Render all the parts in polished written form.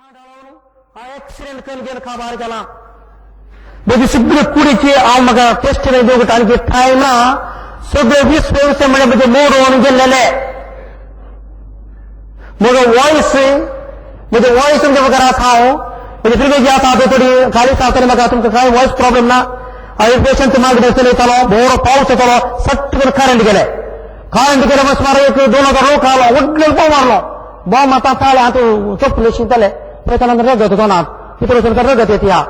Accident करून घेवन काबार केला. म्हजी सगळे कुडीची हांव म्हाका टेस्ट दिवंक आणखी टायम ना. सगळे 20 वर्सां म्हळ्यार म्हजे मोडून गेल्लेले. म्हजो वॉयस, म्हजे वॉयस तुमच्या मुखार आसा. हांव म्हजे फिरगेजी आसा तो थोडी खाली सांगतले म्हाका, तुमकां कांय वॉयस प्रॉब्लेम ना. हांव पेशंट मागीर चलयतालो, बरो पावस येतालो, सट्ट करून करंट गेले. करंट गेले म्हण सुमार एक 2000 लोक आलो, व्हडलो बॉम मारलो. बॉम आतां ताळे आतां चोपले शिंतले पळयतना रगत तोंडात भितर वचून रगत येत, ह्या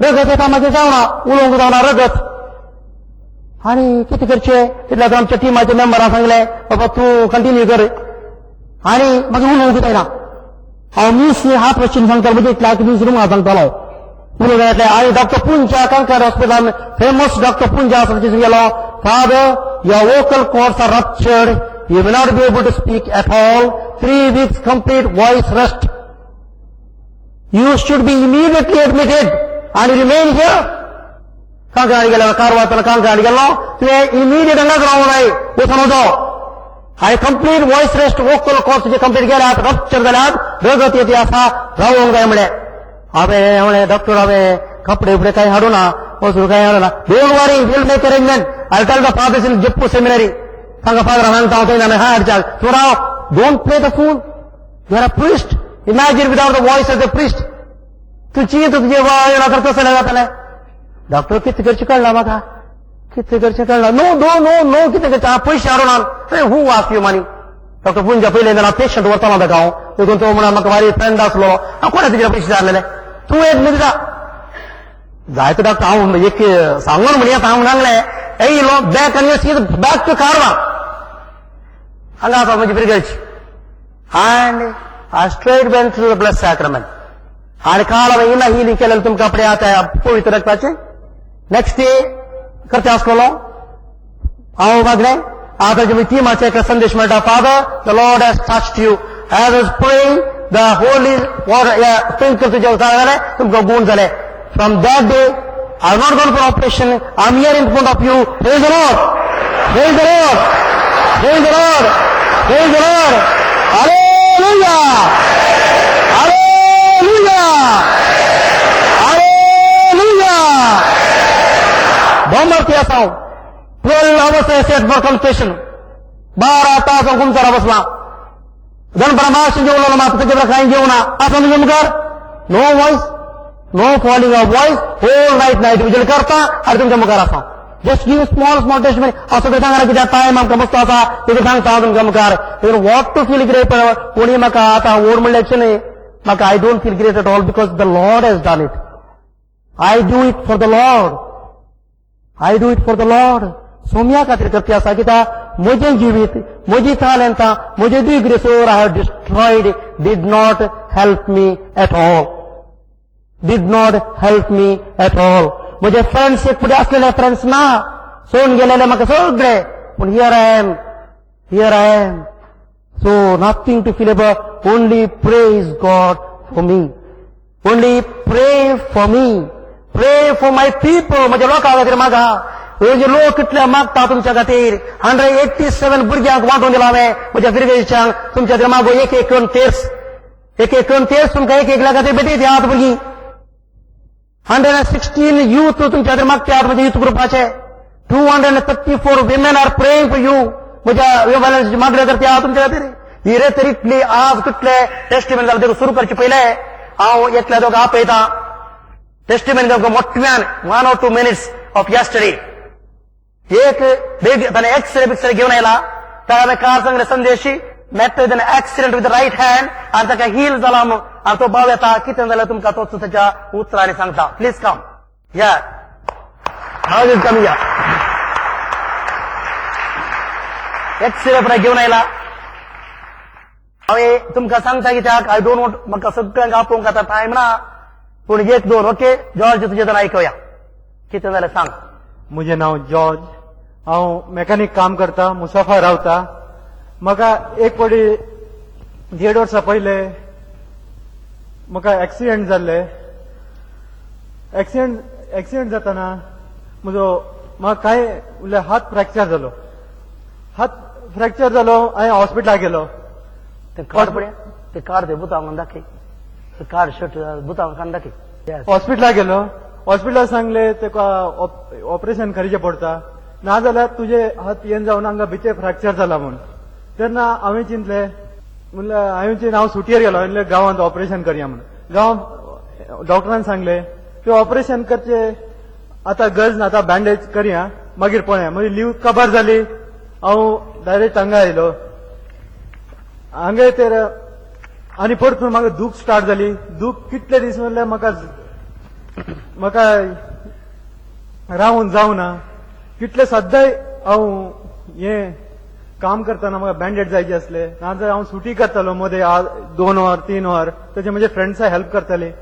रगत येता मागीर जावना, उलोवंक जावना रगत. आनी कितें करचें तितल्या आमच्या टिमाच्या मेंबरान सांगलें, बाबा तूं कंटिन्यू कर. आनी मागीर उलोवंक जायना. हांव न्यूज हात वचून सांगतालो, म्हणजे इतल्याक न्यूज रुमां सांगतालो उलोवंक जायतलें. आनी डॉक्टर पुंजा कांकड हॉस्पिटलान फेमस डॉक्टर पुंजा आसा थंय गेलो. Father, your vocal cords are ruptured, you will not be able to speak at all, 3 weeks complete voice rest, you should be immediately admitted and remain here. Kankadi गेलो, कारवार कांकणाडी गेलो, तुवें immediate हांगाच रावूंक जाय, वचून वचो. आनी complete voice rest, vocal cords तुजे कंप्लीट गेल्यात, रप्चर जाल्यात, रगत येते आसा, रावूंक जाय म्हळें. हांवें म्हळें डॉक्टर, हांवें कपडे बिपडे कांय हाडूना, वचून कांय हाडूना. Don't worry, will make arrangement. I tell the fathers in Jeppu seminary. तांकां फादरां सांगता हांव, थंय हांवें हाडच्याक. तूं राव, don't play the fool, you are a priest. Imagine without the voice as a priest. तूं चिंत तुजें तर कसलें जातलें. डॉक्टर कितें करचें कळना म्हाका, कितें करचें कळना. नो नो नो नो, कितें करचें, हांव पयशे हाडून. Who ask you money? Doctor Punja पयलें जाल्यार पेशंट व्हरतालो ताका हांव, देखून तो म्हणून म्हाका बारीक फ्रेंड आसलो. हांव कोणा तुजे पयशे विचारलेले, तूं एक न्ही जायते डॉक्टर. हांव एक सांगून म्हणया, हांव सांगलें येयलो बॅक आनी बॅक टू कारवार. हांगा आसा म्हजी फिरगर्ज. And I straight went through the blessed sacrament. आनी काल हांवें इना हिलिंग केलेलें तुमकां कपडे आतां पवित्र रक्ताचे. नेक्स्ट डे करते आसलेलो हांव मागणें. आतां जे टिमाचे एक संदेश मेळटा, Father, the Lord has touched you, as is praying the holy water sprinkle तुजे जालें, तुमकां गूण जालें. From that day I not gone for operation. I am here in front of you. Praise the Lord, praise the Lord, praise the Lord, praise the Lord. Hallelujah, hallelujah, hallelujah. बोंबर्ती आसा हांव. 12 hours set for confession. 12 तास हांव कुमसारा बसला. दनपरां मातशें जेवलो, मात ताचे बरोबर कांय जेवना आसा तुमच्या मुखार. No voice, no falling of voice, whole night night vigil करता आनी तुमच्या मुखार आसा. Just give small small test. हांव सगळें सांगना कित्याक टायम आमकां मस्त आसा, तें सांगता हांव तुमच्या मुखार. What to feel great? कोणी म्हाका आतां व्हड म्हणल्यार न्हय म्हाका. I don't feel great at all because the Lord has done it. I do it for the Lord, I do it for the Lord. Saumya खातीर करते आसा कित्याक म्हजें जिवीत, म्हजी तालेंतां, म्हजे दुयग्रेसोर I have destroyed did not help me at all, did not help me at all. म्हजे friends एक फुडें आसलेले फ्रेंड्स ना, सोडून गेलेले म्हाका सगळे, पूण here I am, here I am. So nothing to feel about, only praise God for me, only pray for me, pray for my people. म्हज्या लोकां खातीर मागा. हे जे लोक कितले मागता तुमच्या खातीर. 187 भुरग्यांक वांटून दिला हांवें म्हज्या फिरगेच्यांक. तुमच्या खातीर मागो. एक एक करून तेर्स, एक एक करून तेर्स तुमकां एक एकल्या खातीर भेटयत आहात भुरगीं. 116 यूथ तुमच्या खातीर मागतात म्हज्या youth ग्रुपाचे. 234 women are praying for you. म्हज्या मागण्यो करते आहात तुमच्या खातीर. ही रे तरी इतली आज कितले टेस्टिमनी जालें सुरू करचे पयले हांव एकल्या दोगां आपयतां. टेस्टिमनी मोठ्यान 1 or 2 minutes of yesterday. एक बेग ताणें एक्सरे बिक्सरे घेवन आयला. ताका हांवें काल सांगले संदेशी met with an accident with right hand आनी ताका हील जाला म्हणून. आनी तो भाव येता, कितें जाल्यार तुमकां तोच ताच्या उतरांनी सांगता. Please come या, हांव is come या. एक्सरे पुराय घेवन आयला. हांवें तुमकां सांगता कित्याक I don't want म्हाका सगळ्यांक आपोवंक आतां टायम ना, पूण एक दोन. ओके जॉर्ज, तुजें तर आयकुया, कितें जालें सांग. म्हजें नांव जॉर्ज, हांव मेकॅनीक काम करता, मुसाफा रावता. म्हाका एक फावटी 1.5 वर्सां पयले म्हाका एक्सिडेंट जाल्ले. एक्सिडेंट जातना म्हजो म्हाका कांय म्हणल्यार हात फ्रॅक्चर जालो. हात फ्रॅक्चर जालो, हांवें हॉस्पिटलाक गेलो. ते काड पळय, ते काड ते बुतां म्हणून दाखय. काड शर्ट बुतां कान दाखय. हॉस्पिटला गेलो, हॉस्पिटला सांगले तेका ऑपरेशन करचें पडटा, नाजाल्यार तुजे हात येन जावन हांगा भितर फ्रॅक्चर जाला म्हूण. तेन्ना हांवें चिंतलें, म्हणल्यार हांवें चिंतलें हांव सुटयेर गेलो, म्हणलें गांवांत ऑपरेशन करया म्हूण. गांवांत डॉक्टरान सांगलें की ऑपरेशन करचें आतां गरज ना, आतां बँडेज करया मागीर पळया. मागीर लीव कबर जाली, हांव डायरेक्ट हांगा आयलो. हांगा तर आनी परतून म्हाका दूख स्टार्ट जाली. दूख कितले दीस म्हणल्यार म्हाका म्हाका रावून जावना कितले सद्दांय हांव हें काम करतना म्हाका बँडेज जायचे आसले, नाजाल्यार हांव सुटी करतालो मदें 2 वर 3 वर. तशें म्हजे फ्रेंड्सां हेल्प करताले.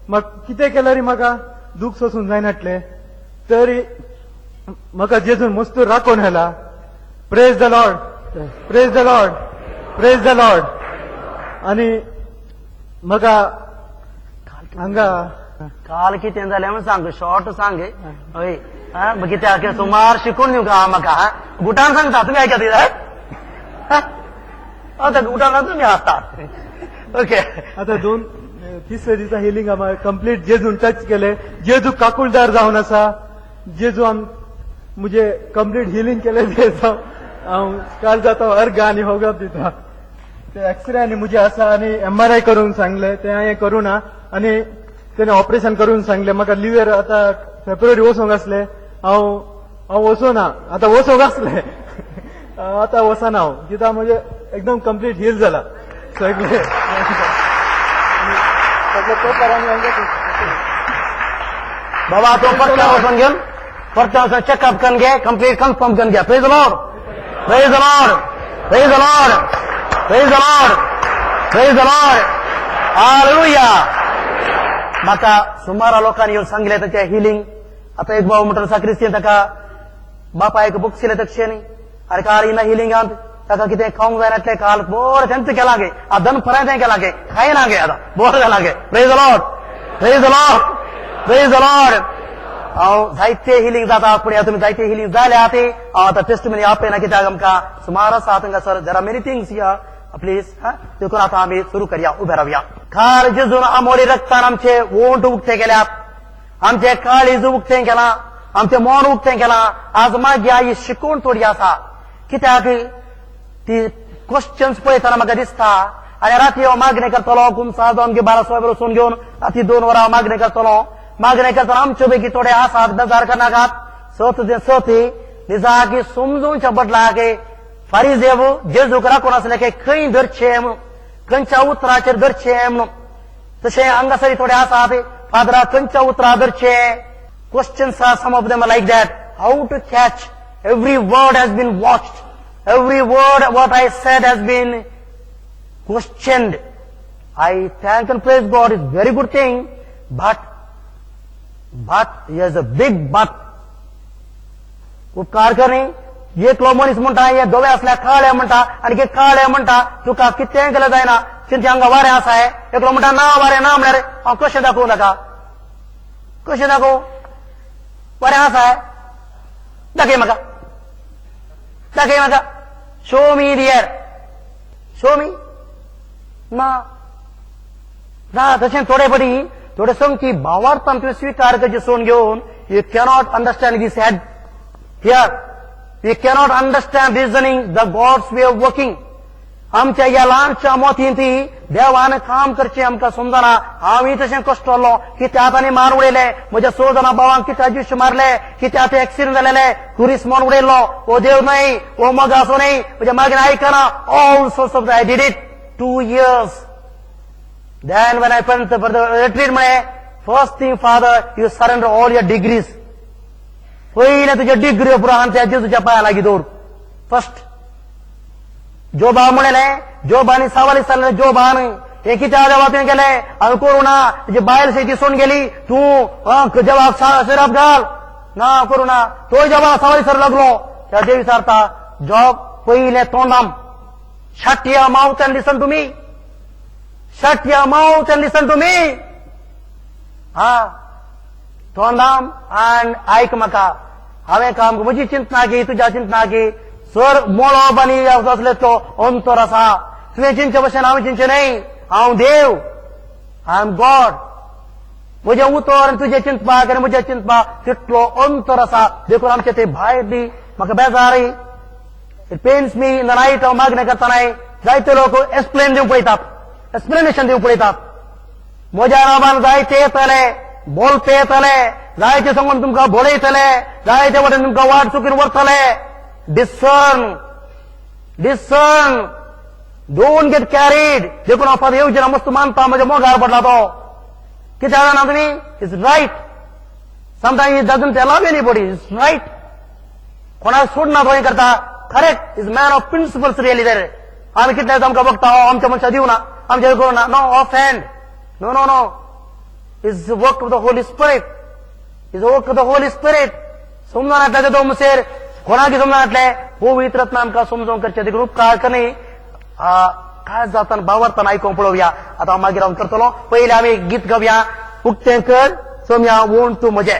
म्हाका कितें केल्यार म्हाका दूख सोसून जायनाटलें, तरी म्हाका जेजून मस्तूर राखून व्हेला. Praise the Lord, praise the Lord, praise the Lord. आनी म्हाका हांगा काल कितें जालें म्हूण सांग, शॉर्ट सांग. हय कित्याक सुमार शिकून दिवंक आहा म्हाका. गुटान सांगता तुमी आयकत आतां गुटान तुमी आसतात. ओके, आतां 2 तिसऱ्या दिसा हिलींग कंप्लीट जेजून टच केले. जेजू काकुळदार जावन आसा, जेजू आम म्हजे कंप्लीट हिलींग केले. जेजू हांव काल जाता अर्घ आनी होगप दिता. ते एक्सरे आनी म्हजे आसा आनी MRI करूंक सांगले, ते हांवें करूं ना. आनी तेणे ऑपरेशन करून सांगले. म्हाका लिव्हर आतां फेब्रुवारी वचूंक आसले, हांव हांव वचूना, आतां वचूंक आसले, आतां वचना हांव, कित्याक म्हजें एकदम कंप्लीट हील जाला सगळे. सगळे पेपर आनी बाबा तूं परत्या वचून घेवन परत्या वचून चॅकअप करून घे, कंप्लीट कन्फर्म करून घे. Praise the Lord, praise the Lord, praise the Lord, praise the Lord, praise the Lord, hallelujah. म्हाका सुमारा लोकांनी येवन सांगलें ताचें हिलींग. आतां एक भाव म्हणटा सा क्रिस्तीन, ताका बापायक बुकशिलें तशें न्ही, आनी काल येना हिलिंगांत ताका कितें खावंक जायनातलें. काल बरें तेंच केलां गे, आतां दनपरां तें केलां गे, खायना गे, आतां बरें जालां गे. Praise the Lord, praise the Lord, praise the Lord. हांव जायते हिलींग जाता, पूण तुमी जायते हिलींग जाल्या ते हांव आतां टेस्टमनी आपयना, कित्याक आमकां सुमार आसा थंगासर. There are many things here, please. देखून आतां आमी सुरू करया, उबे रावया. काल जेजून आमोरी रक्तान आमचे ओंठ उक्ते केल्यात, आमचे काळीज उक्तें केलां, आमचें मन उक्तें केलां. आज मागीर ही शिकवण थोडी आसा, कित्याक ती क्वेश्चन्स पळयतना म्हाका दिसता. आनी राती हांव मागणें करतलो, कुमसा जावन 12 सव्वा वचून घेवन राती 2 वरां हांव मागणें करतलो. मागणें करतना आमचे पैकी थोडे आसात बेजार करनाकात, सत तें सत निजाकी समजूनच्या बदलाक फारीजेव जेजूक राखून आसले की खंय धरचें म्हणून, खंयच्या उतराचेर धरचें म्हणून. तशें हांगासर थोडे आसात फादरा खंयच्या उतरा धरचें. Questions are some of them like that, how to catch. Every word has been watched, every word what I said has been questioned. I thank and praise God, it's very good thing, but here's a big but. उपकार करी एकलो मनीस म्हणटा हे धवे आसल्यार काळे म्हणटा, आनी काळे म्हणटा तुका कितें केलें जायना, चिंती हांगा वारें आसा. एकलो म्हणटा ना वारें ना, म्हणल्यार हांव कशें दाखोवं ताका, कशें दाखोवं वारें आसा? दाखय म्हाका, दाखय म्हाका, show me the air, show me. ना ना, तशें थोडे पडी थोडे संगती भावार्थान तुवें स्विकार करचे सोडून घेवन. You cannot understand this head here, you cannot understand reasoning the God's way of working. आमच्या ह्या ल्हानशा मोतींत देवान काम करचें आमकां समजना. हांवूय तशें कश्टलो, कित्याक आनी मार उडयले म्हज्या 6 जाणां भावांक, कित्याक ज्यूश मारले, कित्याक ते एक्सिडंट जालेले, कुरीस मोन उडयलो. हो देव न्हय, हो मोग आसो न्हय, म्हज्या मागीर आयकना. All sorts of I did it 2 years. Then when I went for the retreat, म्हळें first thing father, you surrender all your degrees. पयलें तुज्या डिग्री पुराण त्या जेजूच्या पांया लागीं दवर फर्स्ट. जोबा म्हणलें, जोबानी सवाल विचारलें जोबान, हें कित्याक देवा तुवें केलें, हांवें करूं ना, तुजी बायल शेती सोडून गेली, तूं देवाक शिराप घाल ना, करूं ना. तोय देवाक सवाल विचारूं लागलो. त्या देव विचारता, जॉब पयलें तोंडाम, shut your mouth and listen to me, shut your mouth and listen to me. हा तोंडाम आनी आयक म्हाका. हांवें काम म्हजी चिंतना की तुज्या चिंतना की सर मळब आनी असले तो अंतर आसा. तुवें चिंतचे भशेन हांवें चिंतचें न्हय. हांव देव, I am God. म्हजें उतर आनी तुजें चिंतपाक आनी म्हजें चिंतपाक तितलो अंतर आसा. देखून आमचे ते भायर बी म्हाका बेजारी, it pains me in the night. हांव मागणें करतनाय जायते लोक एक्सप्लेन दिवंक पळयतात, एक्सप्लेनेशन दिवंक पळयतात. म्हज्या नांवान जायते येतले, बोलपे येतले, जायते सांगून तुमकां बोलयतले, जायते वटेन तुमकां वाट चुकीन व्हरतले. Discern, discern, don't get carried. देखून हांव फादर येवचे मस्त मानता, म्हज्या मोगार पडला तो. कित्याक जाणा तुमी? Is right. Sometime it doesn't allow anybody, is right. कोणाक सोडना तो हें करता. Correct, is man of principles really there. आमी कितले आमकां बघता, आमच्या मनशां दिवना, आमच्या करूं ना. No off hand, no no no. Is work of the Holy Spirit, is work of the Holy Spirit. समजून तो मुसेर कोणाक समजून पवित्र रत्न आमकां समजून करचें. देखून उपकार कन्ही काय जाता बावरताना आयकूंक पळोवया. आतां हांव मागीर हांव करतलो. पयलीं आमी गीत गावया, उक्तें कर सोम्या ओण तूं म्हजें.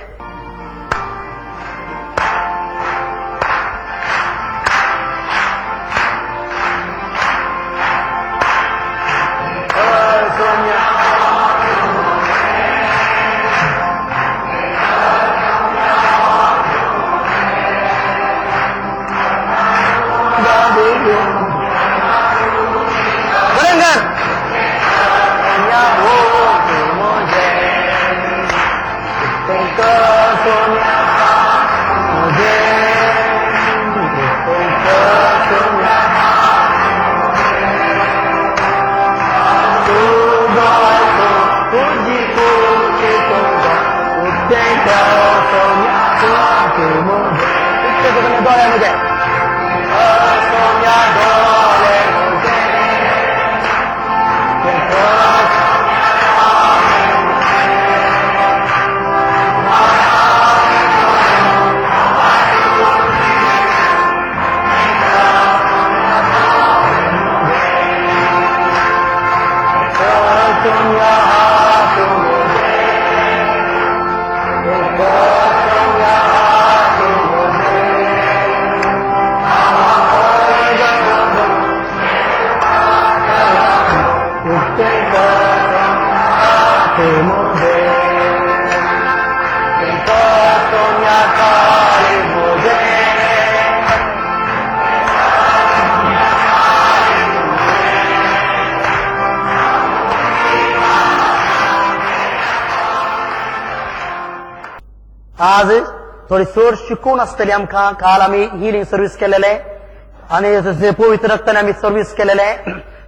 आज थोडी चड शिकून आसतली आमकां. काल आमी हिलिंग सर्वीस केलेले आनी पवित्र रक्तान आमी सर्वीस केलेले.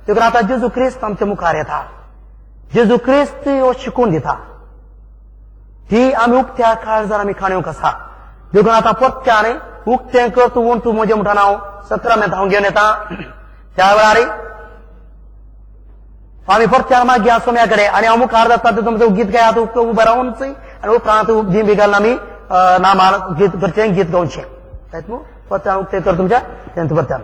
देखून आतां जेजू क्रिस्त आमच्या मुखार येता. जेजू क्रिस्त हो शिकून दिता, ती आमी उक्त्या काळजार आमी काणयोंक आसा. देखून आतां परत्यान उक्तें कर तूं वण तूं म्हजें म्हणटा हांव सक्रामेंत हांव घेवन येता. त्या वेळार आमी परत्यान मागया सोम्या कडेन आनी हांव मुखार जाता तुमचो गीत गायात उबें रावन आनी उपरांत जी बिगाल आमी नामान गीत करचें, गीत गावचें. जायत मू? परत्यान उक्तें कर तुमच्या तेंच परत्यान.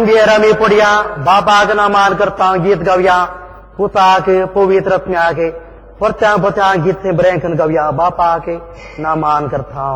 कुंबेर आमी पडया, बाबाक नामान करता गीत गावया, पुताक पवित्र आत्म्याक परत्या परत्या गीत बरें करून गावया, बापाक नामान करता.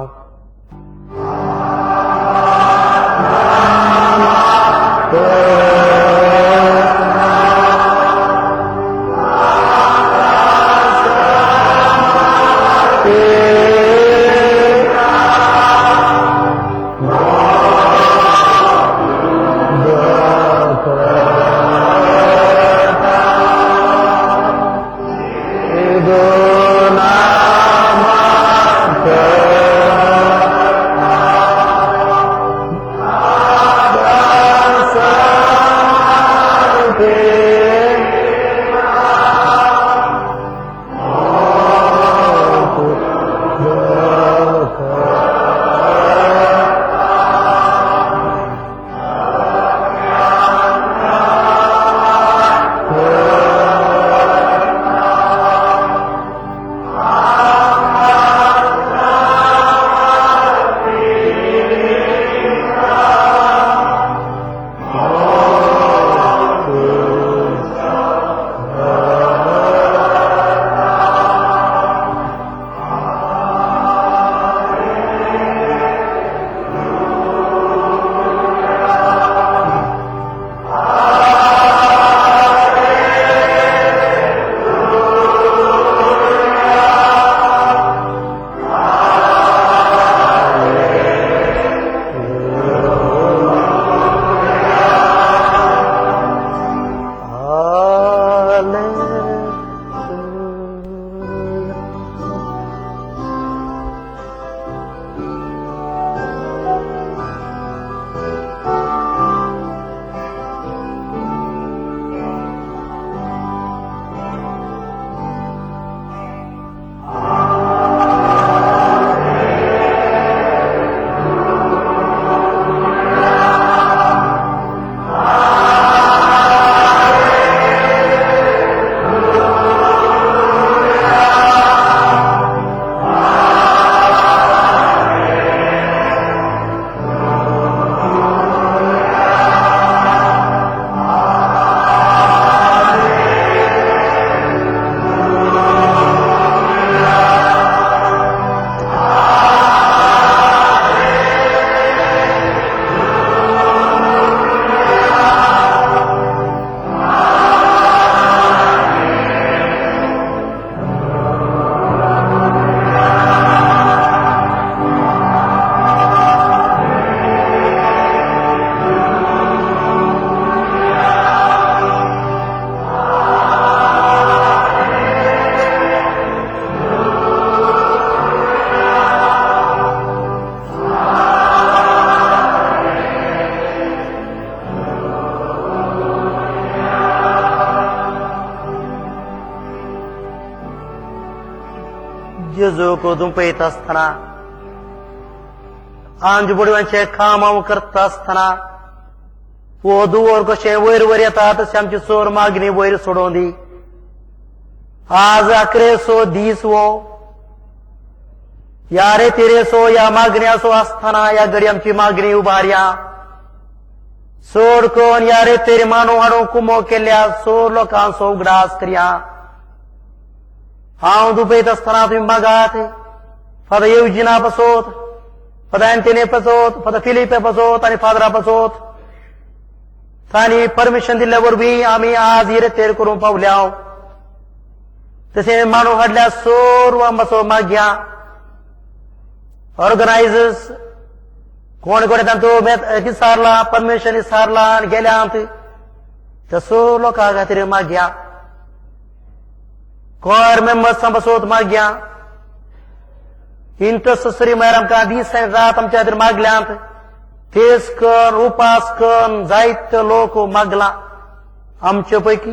जेजूक दुंपयत आसतना, आमच्या बुडव्यांचें काम हांव करता आसतना, हो दुवर कशें वयर वयर येता तशें आमची चोर मागणी वयर सोडोवन दी. आज आकरेसो दीस हो, ह्या रे तेरेसो ह्या मागण्याचो आसतना ह्या घडी आमची मागणी उबारया. चड करून ह्या रे तेरे मानू हाडून कुमो केल्या चड लोकांचो उगडास करया. हांव दुबयत आसतना तुमी मागात, फादर येवजिना पासत, फादर अँथनी पासत, फादर फिलिपे पासत आनी फादरा पासत तांणी परमिशन दिल्ल्या वरवीं आमी आज ही रेतेर करूंक पावल्या. तशें मानू हाडल्या सर्व आमचो मागया. ऑर्गनायजर्स कोण कोण तांचो विचारला, परमिशन विचारला आनी गेल्यात त्या सर्व लोकां खातीर मागया. कोर मेंबर्सां पासत मागया. इंटरसेसरी म्हळ्यार आमकां दीस आनी रात आमच्या खातीर मागल्यात. तेज कर उपास कर जायते लोक मागला आमचे पैकी,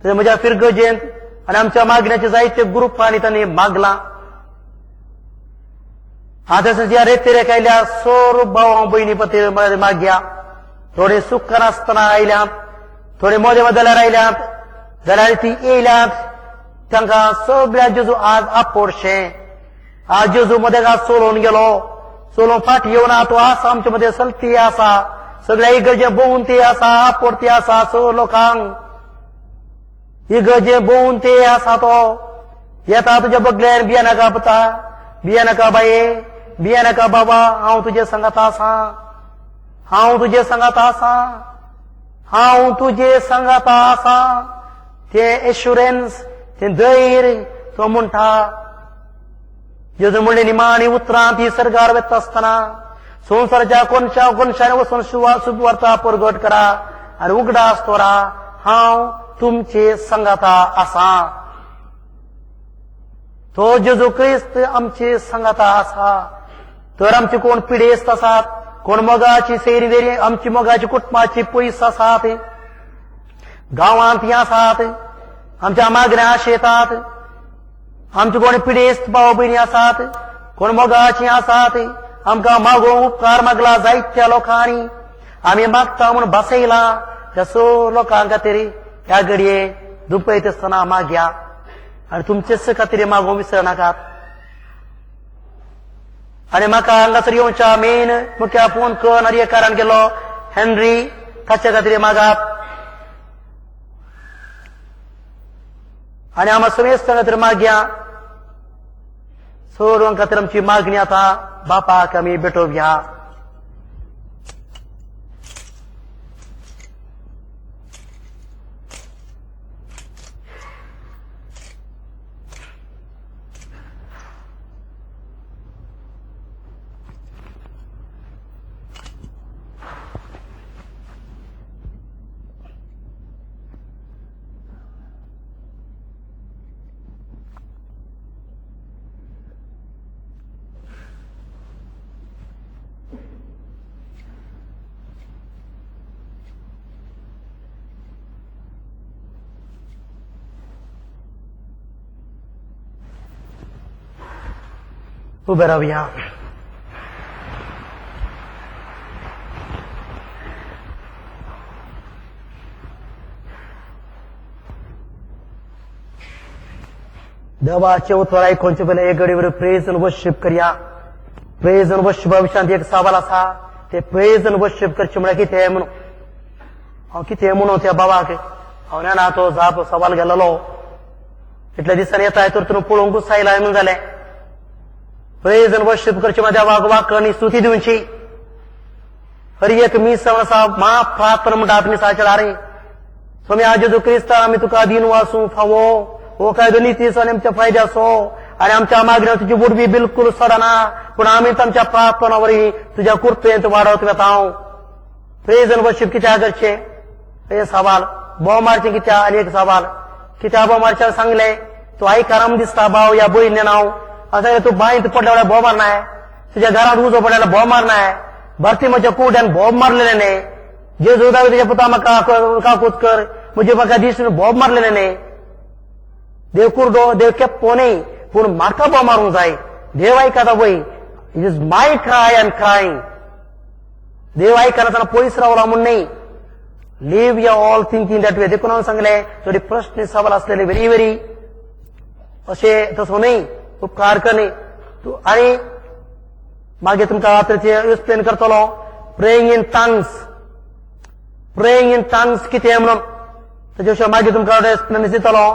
म्हज्या फिरगजेंत आनी आमच्या मागण्याचे जायते ग्रुपांनी तांणी मागला. आतां ह्या रेतेरेक आयल्या सर्व भाव भयणी पतीर मागया. थोडे सुखान आसतना आयल्यात, थोडे मोदे बदल्यार आयल्यात, जाल्यार ती येयल्यात तांकां सगळ्या जेजू आज आपोडशें. आज जेजू मदेगा चलोवन गेलो, चलोवन फाट येवना, तो आसा आमचे मदें चलती आसा. सगळ्या इगर्जे भोंवती आसा, पोरती आसा स लोकांक. इगर्जे भोंवती आसा तो येता तुज्या बगल्यान, बिया नाका पुता, बिया नाका बाये, बिया नाका बाबा, हांव तुजे सांगात आसा, हांव तुजे सांगात आसा, हांव तुजे सांगात आसा. तें एश्युरन्स, तें धैर्य तो म्हणटा. जेजू म्हणलें निमाणी उतरां ती सर्गार वेता आसतना संवसाराच्या कोनशा कोनशाने वचून शुभवार्ता परगट करा आनी उगडास दवरा हांव तुमचे सांगाता आसा. तो जेजू क्रिस्त आमचे सांगाता आसा. तर आमचे कोण पिडेस्त आसात, कोण मोगाची सैरी वेरी आमची मोगाची कुटुंबाची पयस आसात, गांवांत ही आसात, आमच्या मागण्या शेतात, आमचे कोण पिडेस्त भाव भयणी आसात, कोण मोगाची आसात, आमकां मागोवंक उपकार मागला जायत्या लोकांनी, आमी मागता म्हूण बसयला त्या स लोकां खातीर ह्या घडये दुपयत आसतना मागया आनी तुमचेच खातीर मागोवंक विसरनाकात. आनी म्हाका हांगासर येवच्या मेन मुख्या फोन कर आनी कारण गेलो हेनरी, ताच्या खातीर मागात. आनी आमकां समेस्तां खातीर मागया. सर्वां खातीर आमची मागणी आतां बापाक आमी भेटोवया. उबे रावया. देवाचे उतर आयकुचे पयलीं एक घडये प्रेज आनी वर्शीप करया. प्रेज आनी वर्शीपा विशयांत एक सवाल आसा, ते प्रेज आनी वर्शीप करचें म्हळ्यार कितें म्हणून. हांव कितें म्हणून त्या बाबाक हांव जाणा तो जाप सवाल गेलेलो. इतल्या दिसांनी येता तर तुमी पळोवंकूच आयला म्हणून जालें. प्रेज आनी वर्शीप करचें म्हळ्यार देवाक वाक आनी स्तुती दिवची. हर एक मीस आसा मा प्रार्थना म्हणटा मिसाच्या दारी. स्वामी आज जेजू क्रिस्ता आमी तुका दीन वासूं फावो, हो कायदो नितीचो आनी आमच्या फायद्याचो आनी आमच्या मागण्या तुजी बुडवी बिलकुल सोडना, पूण आमी आमच्या प्रार्थना वरवीं तुज्या कृपेंत वाडत वेता. प्रेज आनी वर्शीप कित्याक करचें हें सवाल. बोव मारचें कित्याक आनी एक सवाल कित्याक बोव मारचें सांगलें तूं आयकना दिसता भाव या भयण नांव अशें तूं बांयत पडल्या वेळार बोव मारनाय, तुज्या घरांत उजो पडल्यार बोव मारनाय, भरती म्हज्या कुड्यान बोव मारलेलें न्ही, जेजू दावे तुज्या पुता म्हाका काकूत कर म्हजे म्हाका दीस बोव मारलेलें न्ही. देव कुर्डो, देव केप्पो न्ही, पूण म्हाका बोव मारूंक जाय. देव आयकता पळय, it is my cry I am crying. देव आयकनासतना पयस रावला म्हूण न्ही. Leave your all thinking that way. देखून हांव सांगलें थोडी प्रश्न सवाल आसलेले व्हेरी व्हेरी अशें तसो न्ही, उपकार कर न्ही तूं. आनी मागीर तुमकां रात्रीचे एक्सप्लेन करतलो praying in tongues. Praying in tongues कितें म्हणून ताजे विशीं मागीर तुमकां एक्सप्लेन दितलो.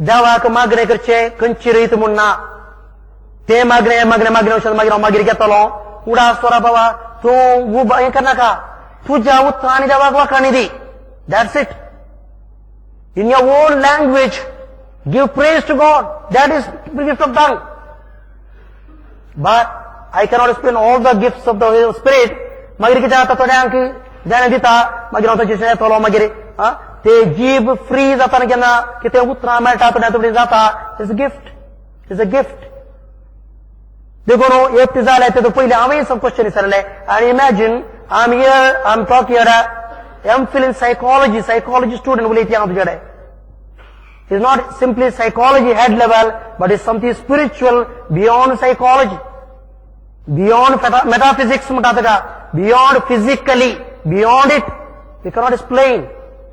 देवाक मागणें करचें खंयची रीत म्हूण ना, तें मागणें मागणें मागणें वचून मागीर हांव मागीर घेतलो. उडास दवरा बाबा, तूं उब हें करनाका, तुज्या उतरांनी देवाक वाखाणी दी. That's it. In your own language give praise to God. That is gift of tongue. But I cannot explain all the gifts of the Spirit. मागीर कितें जाता थोड्यांक जाणें दिता, मागीर हांव ताचे येतलो मागीर ते जीब फ्री जाता केन्ना कितें उतरां मेळटा थोड्या थोडी जाता. It's a gift, it's a gift. देखून एक जालें तें पयलीं हांवें सब क्वेश्चन विचारलें. आनी imagine I am here, I am talk here, M Phil in psychology, psychology student उलयता हांव तुजे कडेन. It's not simply psychology head level, but it's something spiritual beyond psychology, beyond metaphysics म्हणटा ताका, beyond physically, beyond it. You cannot explain,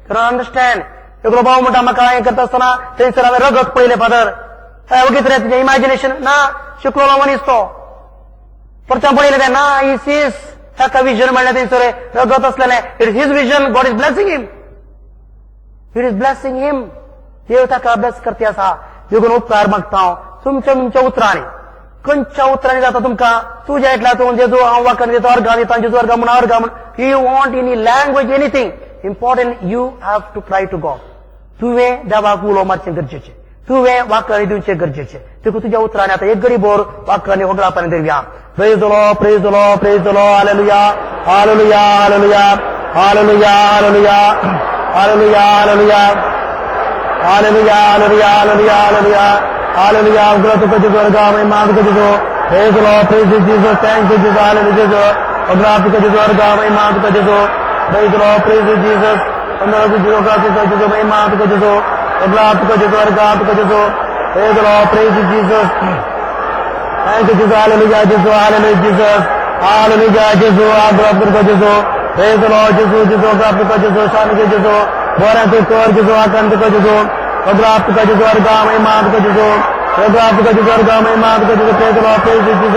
cannot understand. एकलो भाव म्हणटा म्हाका हें करता आसतना थंयसर हांवें रगत पळयलें फादर. वगीत रे तुजें इमॅजिनेशन ना, शिकलो मनीस तो. परत्यान पळयलें तें ना, he sees ताका विजन मेळ्ळें थंयसर रगत आसलेलें. It is his vision. God is blessing him. It is blessing him. देव ताका ब्लेस करते आसा. देखून उपकार मागता हांव तुमच्या तुमच्या उतरांनी, खंयच्या उतरांनी जाता तुमकां. तुज्या इतल्या तूं जेजू हांव वाकन दिता, अर्गां दिता जेजू, अर्गां म्हूण, अर्गां म्हूण. You want any language, anything important, you have to cry to God. तुवें देवाक उलो मारचें गरजेचें, तुवें वाकणी दिवचें गरजेचें. देखून तुज्या उतरांनी आतां एक गरीबोर वाकणी होगडापानी दिवया. Praise the Lord, praise the Lord, praise the Lord. Hallelujah, hallelujah, hallelujah, hallelujah, hallelujah, hallelujah, hallelujah, hallelujah, hallelujah, hallelujah, hallelujah, hallelujah. उग्र तुका जेजू, अर्गां महिमा तुका जेजू. Praise the Lord, praise Jesus, thank you Jesus. Hallelujah जेजू, उग्र तुका जेजू, अर्गां महिमा तुका जेजू. Praise the Lord, praise Jesus. उग्र तुका जेजू, महिमा तुका जेजू, उग्र तुका जेजू, अर्गां तुका जेजू. Praise the Lord, praise Jesus, thank you Jesus. Hallelujah Jesu, hallelujah Jesus, hallelujah Jesu, उग्र तुका जेजू. Praise the Lord Jesu, Jesu, उग्र तुका जेजू, शान जेजू, बरें तूं कर जेजू, आकान तुका जेजू, उग्र तुका जेजू, अर्गां महिमा तुका जेजू, उग्र तुका जेजू, अर्गां महिमा तुका जेजू. Praise the Lord, praise Jesus,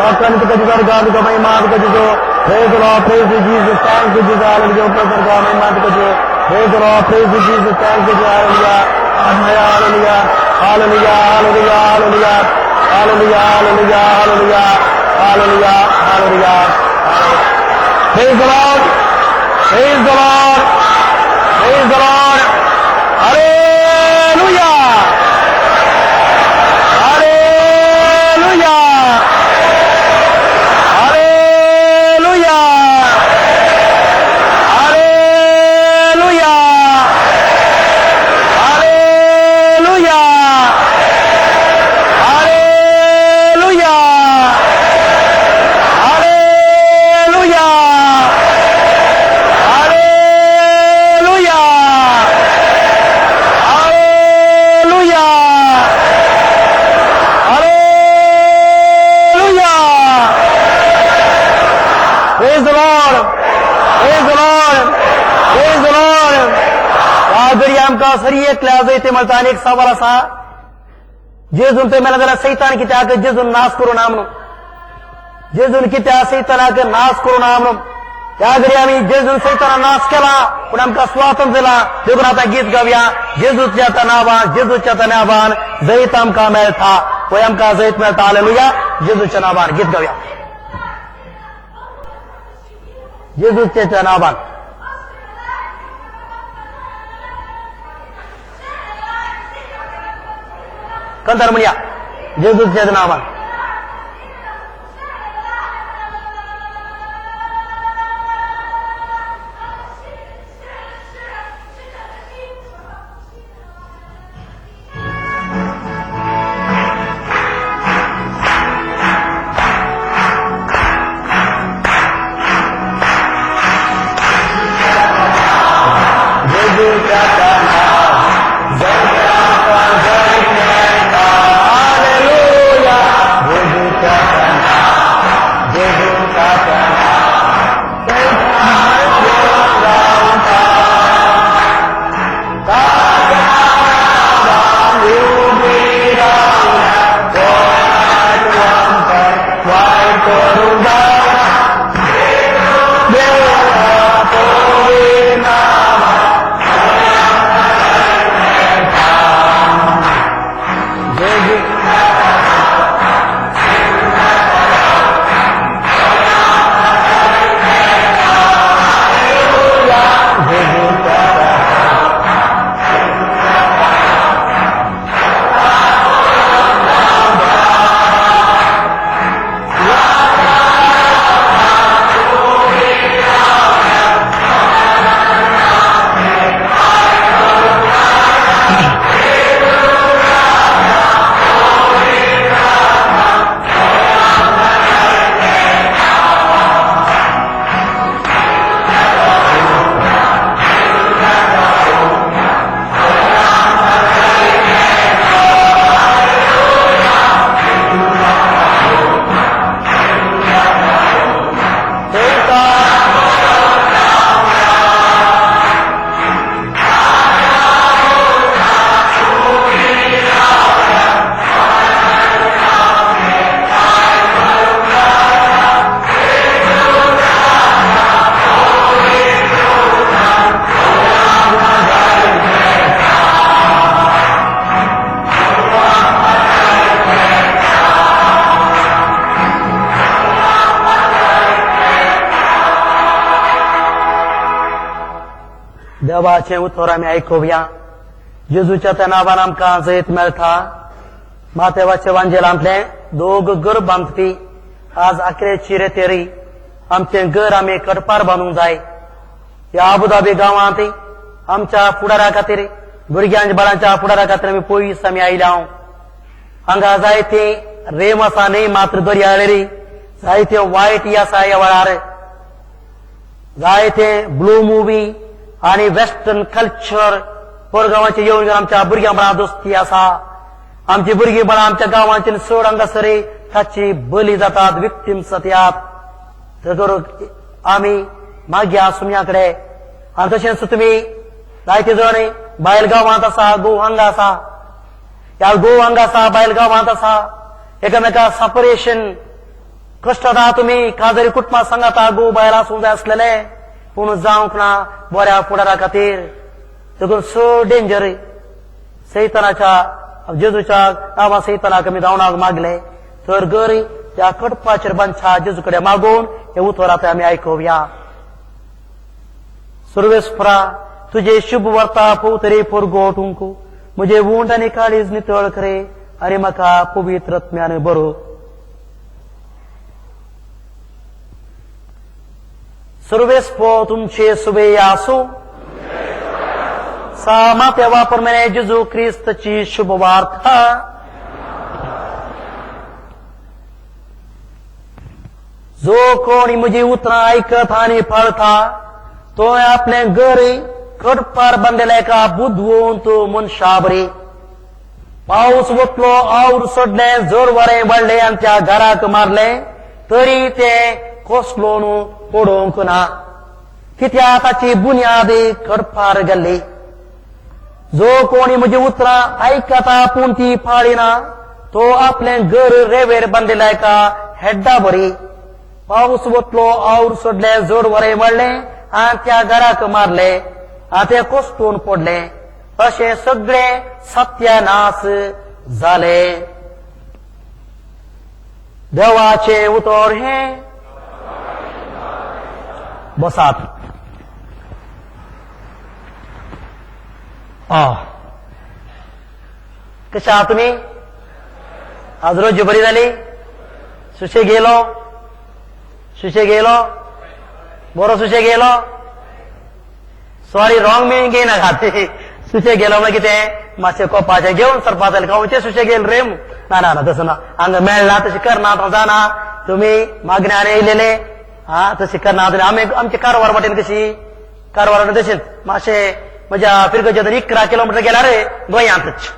आकान तुका जेजू, अर्गां तुका महिमा तुका जेजू. Praise the Lord, praise Jesus, thank you Jesus. Hallelujah, अर्गां महिमा तुका जेजू. Praise the Lord, praise Jesus, thank you Jesus. Hallelujah, hallelujah, hallelujah, hallelujah, hallelujah, hallelujah, hallelujah, hallelujah, hallelujah, hallelujah. Praise the Lord, praise the Lord, praise the Lord. Hallelujah, hallelujah, hallelujah, hallelujah, hallelujah, hallelujah, hallelujah, hallelujah, hallelujah, hallelujah. Praise the Lord, praise the Lord, praise the Lord. ह्या घडी आमकां सरी एकल्या जैते मेळटा. आनी एक सवाल आसा, जेजून थंय मेला जाल्यार सैतान कित्याक जेजून नाश करूं ना म्हणून? जेजून कित्याक सैतानाक नाश करूं ना म्हणून? त्या घडी आमी जेजून सैताना नाश केला पूण आमकां स्वातंत्र्य दिला. देखून आतां गीत गावया, जेजूच्या नांवान, जेजूच्या नांवान जैत आमकां मेळटा, पळय आमकां जैत मेळटा. हालेलुया. जेजूच्या नांवान गीत गावया, जेजूच्या नांवान. कंतर म्हणया, जेजूच्या नांवान. जेजूच्या नांवान जैत आमकां जैत मेळटा. हालेलुया. देवाचें उतर आमी आयकुया. जेजूच्या त्या नांवान आमकां जैत मेळटा. मातेवाचे वांजेलांतलें दोग घर बांदपी आज आखरेची रेतेरी आमचें घर आमी कडपार बांदूंक जाय. ह्या आबुधाबी गांवांत आमच्या फुडारा खातीर, भुरग्यांच्या बाळांच्या फुडारा खातीर आमी पयस आमी आयल्या. हांगा जायते रेम आसा न्ही, मात्र दर्याळेरी जायते वायट आसा. ह्या वेळार जायते ब्लू मुवी आनी वेस्टर्न कल्चर परगांवाचे येवन आमच्या भुरग्यां बाळां दोस्ती आसा. आमची भुरगीं बाळां आमच्या गांवांचे चड हांगासर ताची बली जातात, विक्टिम्स जातात. तर आमी मागया सुम्या कडेन. आनी तशेंच तुमी जायते जण बायल गांवांत आसा, गोव हांगा आसा, ह्या गोव हांगा आसा, बायल गांवांत आसा, एकामेका सेपरेशन कश्ट जाता. तुमी काजरी कुटुंबा सांगाता गोव बायल आसूंक जाय आसलेले, पूण जावंक ना बऱ्या फुडारा खातीर. देखून चड डेंजर सैतानाच्या जेजूच्या नांवा सैतानाक आमी धांवणाक मागले तर घर त्या कडपाचेर बांदच्या जेजू कडेन मागून हे उतर आतां आमी आयकुया. सुर्वेस्परा तुजे शुभ वर्ता पोवतरी पोरगोटूंक म्हजे वूंड आनी काळीज नितळ करे आनी म्हाका पवित्र आत्म्यान बरो. सुर्वेस्पो तुमचे सुबे आसूं. सा मातेवा परमेने जेजू क्रिस्तची शुभ वार्ता. जो कोणी म्हजी उतरां आयकत आनी पाळता तो आपलें घर कडपार बांदिल्ल्या एका बुदवंत मनशा बरी. पावस वतलो, our सोडलें, जोर वारें वाडलें आनी त्या घराक मारलें तरी तें कोसलोन पडोवंक ना, कित्याक ताची बुन्याद कडपार गेल्ली. जो कोणी म्हजी उतरां आयकता पूण ती पाळिना तो आपलें घर रेवेर बांदिल्ल्या एका हेड्डा बरी. पावस वतलो, our सोडलें, जोड वारें वाडलें आनी त्या घराक मारलें आनी तें कोसळून पडलें. अशें सगळें सत्यानाश जालें. देवाचें उतर हें. बसात. कशें आहा तुमी? आज रोजी बरी जाली? सुशेग येयलो? सुशेग येयलो? बरो सुशेग येयलो? सॉरी, रॉंग मिनिंग घेयनाकात. सुशेग गेलो मागीर कितें मातशें कोपाचें घेवन सरपा जालें खावचें सुशेग येयल रे. ना ना ना तसो ना, हांगा मेळना तशें करना जाना. तुमी मागण्यान येयलेले हा, तशें करना. आमी आमचे कारवार वाटेन कशी कारवार वाटेन तशेंच मातशें म्हज्या फिरगोच्या 11 किलोमिटर गेल्यार रे गोंयांतच.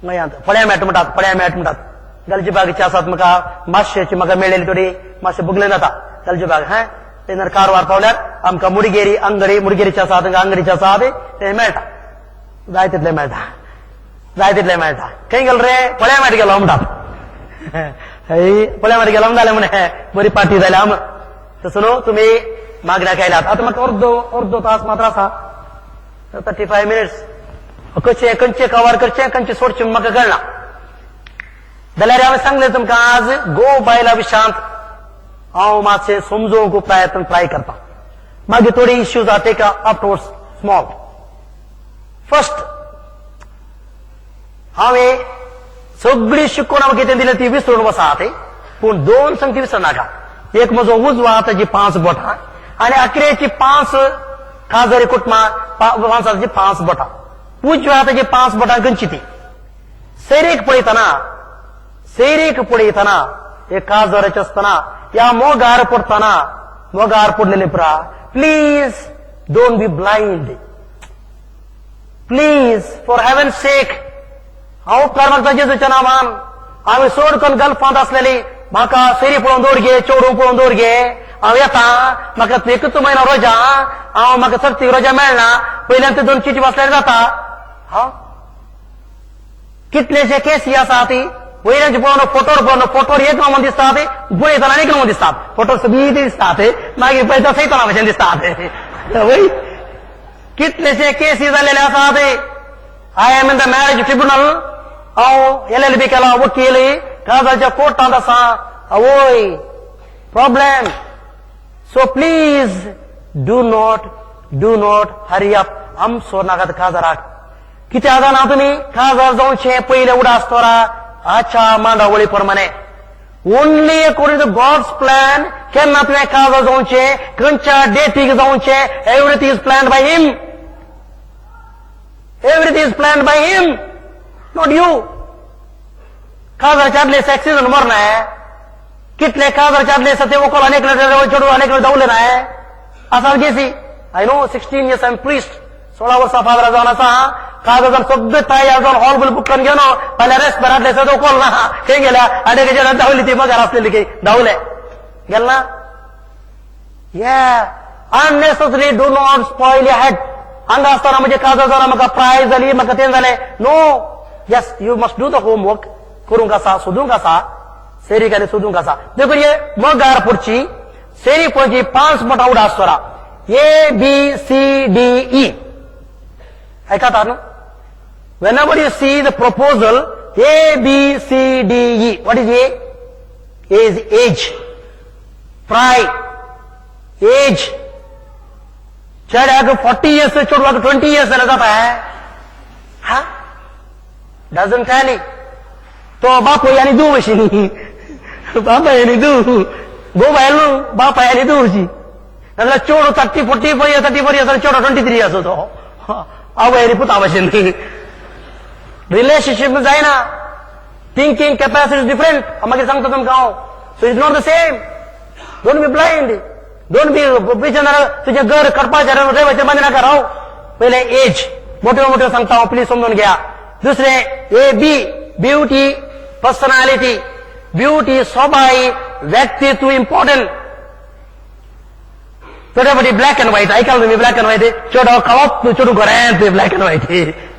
गोंयांत फळ्या मेट म्हणटात, फळ्या मेट म्हणटात. गलजी बागची आसात म्हाका मातशेची म्हाका मेळ्ळेली थोडी मातशें बुगलें जाता गलजी बाग. हें तेन्ना कारवार पावल्यार आमकां मुडगेरी अंगडी मुडगेरीचे आसा तांकां अंगडीचे आसा ते मेळटा, जाय तितलें मेळटा, जाय तितलें मेळटा. खंय गेलो रे? फळ्या मेट गेलो म्हणटात. फळ्या मेट गेलो जालें म्हणे बरी पार्टी जाल्या. आम तसो न्हू तुमी मागण्याक आयल्यात. आतां म्हाका अर्दो अर्दो तास मात्र आसा, 35 मिनिट्स. कशें खंयचें कवर करचें खंयचें सोडचें म्हाका कळना. जाल्यार हांवें सांगलें तुमकां आज गोव बायला विशांत हांव मातशें समजोवंक प्रयत्न ट्राय करता. मागीर थोडी issues are take afterwards small. First हांवें सगळी शिकवण हांवें कितें दिली ती विसरून वसात, पूण दोन संगती विसरनाका. एक म्हजो उजवा हाताची 5 बोटां आनी अकरेची 5 काजरी कुटुंबां पांचाची 5 बोटां. उजव्या हाताची 5 बोटां खंयची ती? सैरीक पळयतना, सैरीक पळयतना एक काजराचे आसतना या मोगार पडटना, मोगार पडलेले पुरा. Please don't be blind, please for heaven sake. हांव उपकार मागता जेजूच्या नांवान. हांवें सोड करून गल्फांत आसलेली म्हाका सैरी पळोवन दवर गे, चेडूं पळोवन दवर गे. हांव येता, म्हाका एकूच म्हयनो रोजा, हांव म्हाका सर्तीक रोजा मेळना, पयल्यान ते 2 चिटी वाचल्यार जाता. हा कितलेशे केसी आसा ती वयल्यान पळोवन फोटोर पळोवन फोटोर एक नमो दिसता, पळयतना एक नमो दिसतात, फोटो सगळी दिसतात, मागीर पळयता सैताना भशेन दिसतात. वय कितलेशे केसी जाल्लेले आसात. I am in the marriage tribunal. हांव एल.एल.बी केला, वकील काजाच्या कोर्टांत आसा. आवय problem. So please do not Do not hurry up. आमचो नागात काजाराक कित्याक जाणा तुमी काजार जावचें पयलें उडास तोरा आच्या मांडावळी प्रमाणे. Only according to God's plan केन्ना तुवें काजार जावचें, खंयच्या डेटीक जावचें, everything is plan by him. Everything is plan by him, not you. काजाराच्या आदले एक्सिडंट मरना, कितले काजाराच्या आदले ते वोकल अनेक चेडूं अनेक धांवले ना आसा गेसी. I know 16 years I am priest. 16 वर्सां फादर जावन आसा. काजार जावन सगळे तयार जावन हॉल बील बूक करून घेवन पयल्या रेस्ट बरातले सगळे वोकल ना खंय गेल्या आनी जेन्ना धांवली ती मगार आसलेली की धांवले गेल ना. Yeah, unnecessary do not spoil your head. हांगा आसतना म्हणजे काजार जावन म्हाका प्रायज जाली म्हाका तें जालें. No, yes, you must do the homework. करूंक आसा, सोदूंक आसा, सेरीक आनी सोदूंक आसा. देखून हे मगार पुरची सेरी पळोवची 5 मोठा उडास तोरा A B C D E. आयकता न्हू? Whenever you see the proposal A B C D E, what is A? A is age, pride, age. चेड्याक 40 years, चेडवाक 20 years जाल्यार जाता. हा, डजंट टॅली. तो बापूय आनी धूव अशी, बापाय आनी धूव, घोव बायल न्हू, बापाय आनी धूव अशी. नाजाल्यार चेडो 30 45 years, 34 years, चेडो 23 years तो आवय आनी पुता भशेन. रिलेशनशीप जायना. Thinking capacity is different. हांव मागीर सांगता तुमकां हांव. So it's not the same. Don't be blind. Don't be बिचनार तुजें घर करपाचें रेवाचेर बांदी नाका राव. पयलें एज मोट्यो मोट्यो सांगता हांव, प्लीज समजून घेया. दुसरें A B, beauty, personality. Beauty सोबाय, व्यक्तित्व इम्पॉर्टंट. थोडे फावटी ब्लॅक अँड व्हायट आयकल तुमी. ब्लॅक अँड व्हायट चेडो काळोच, चेडूं गोरें, black and white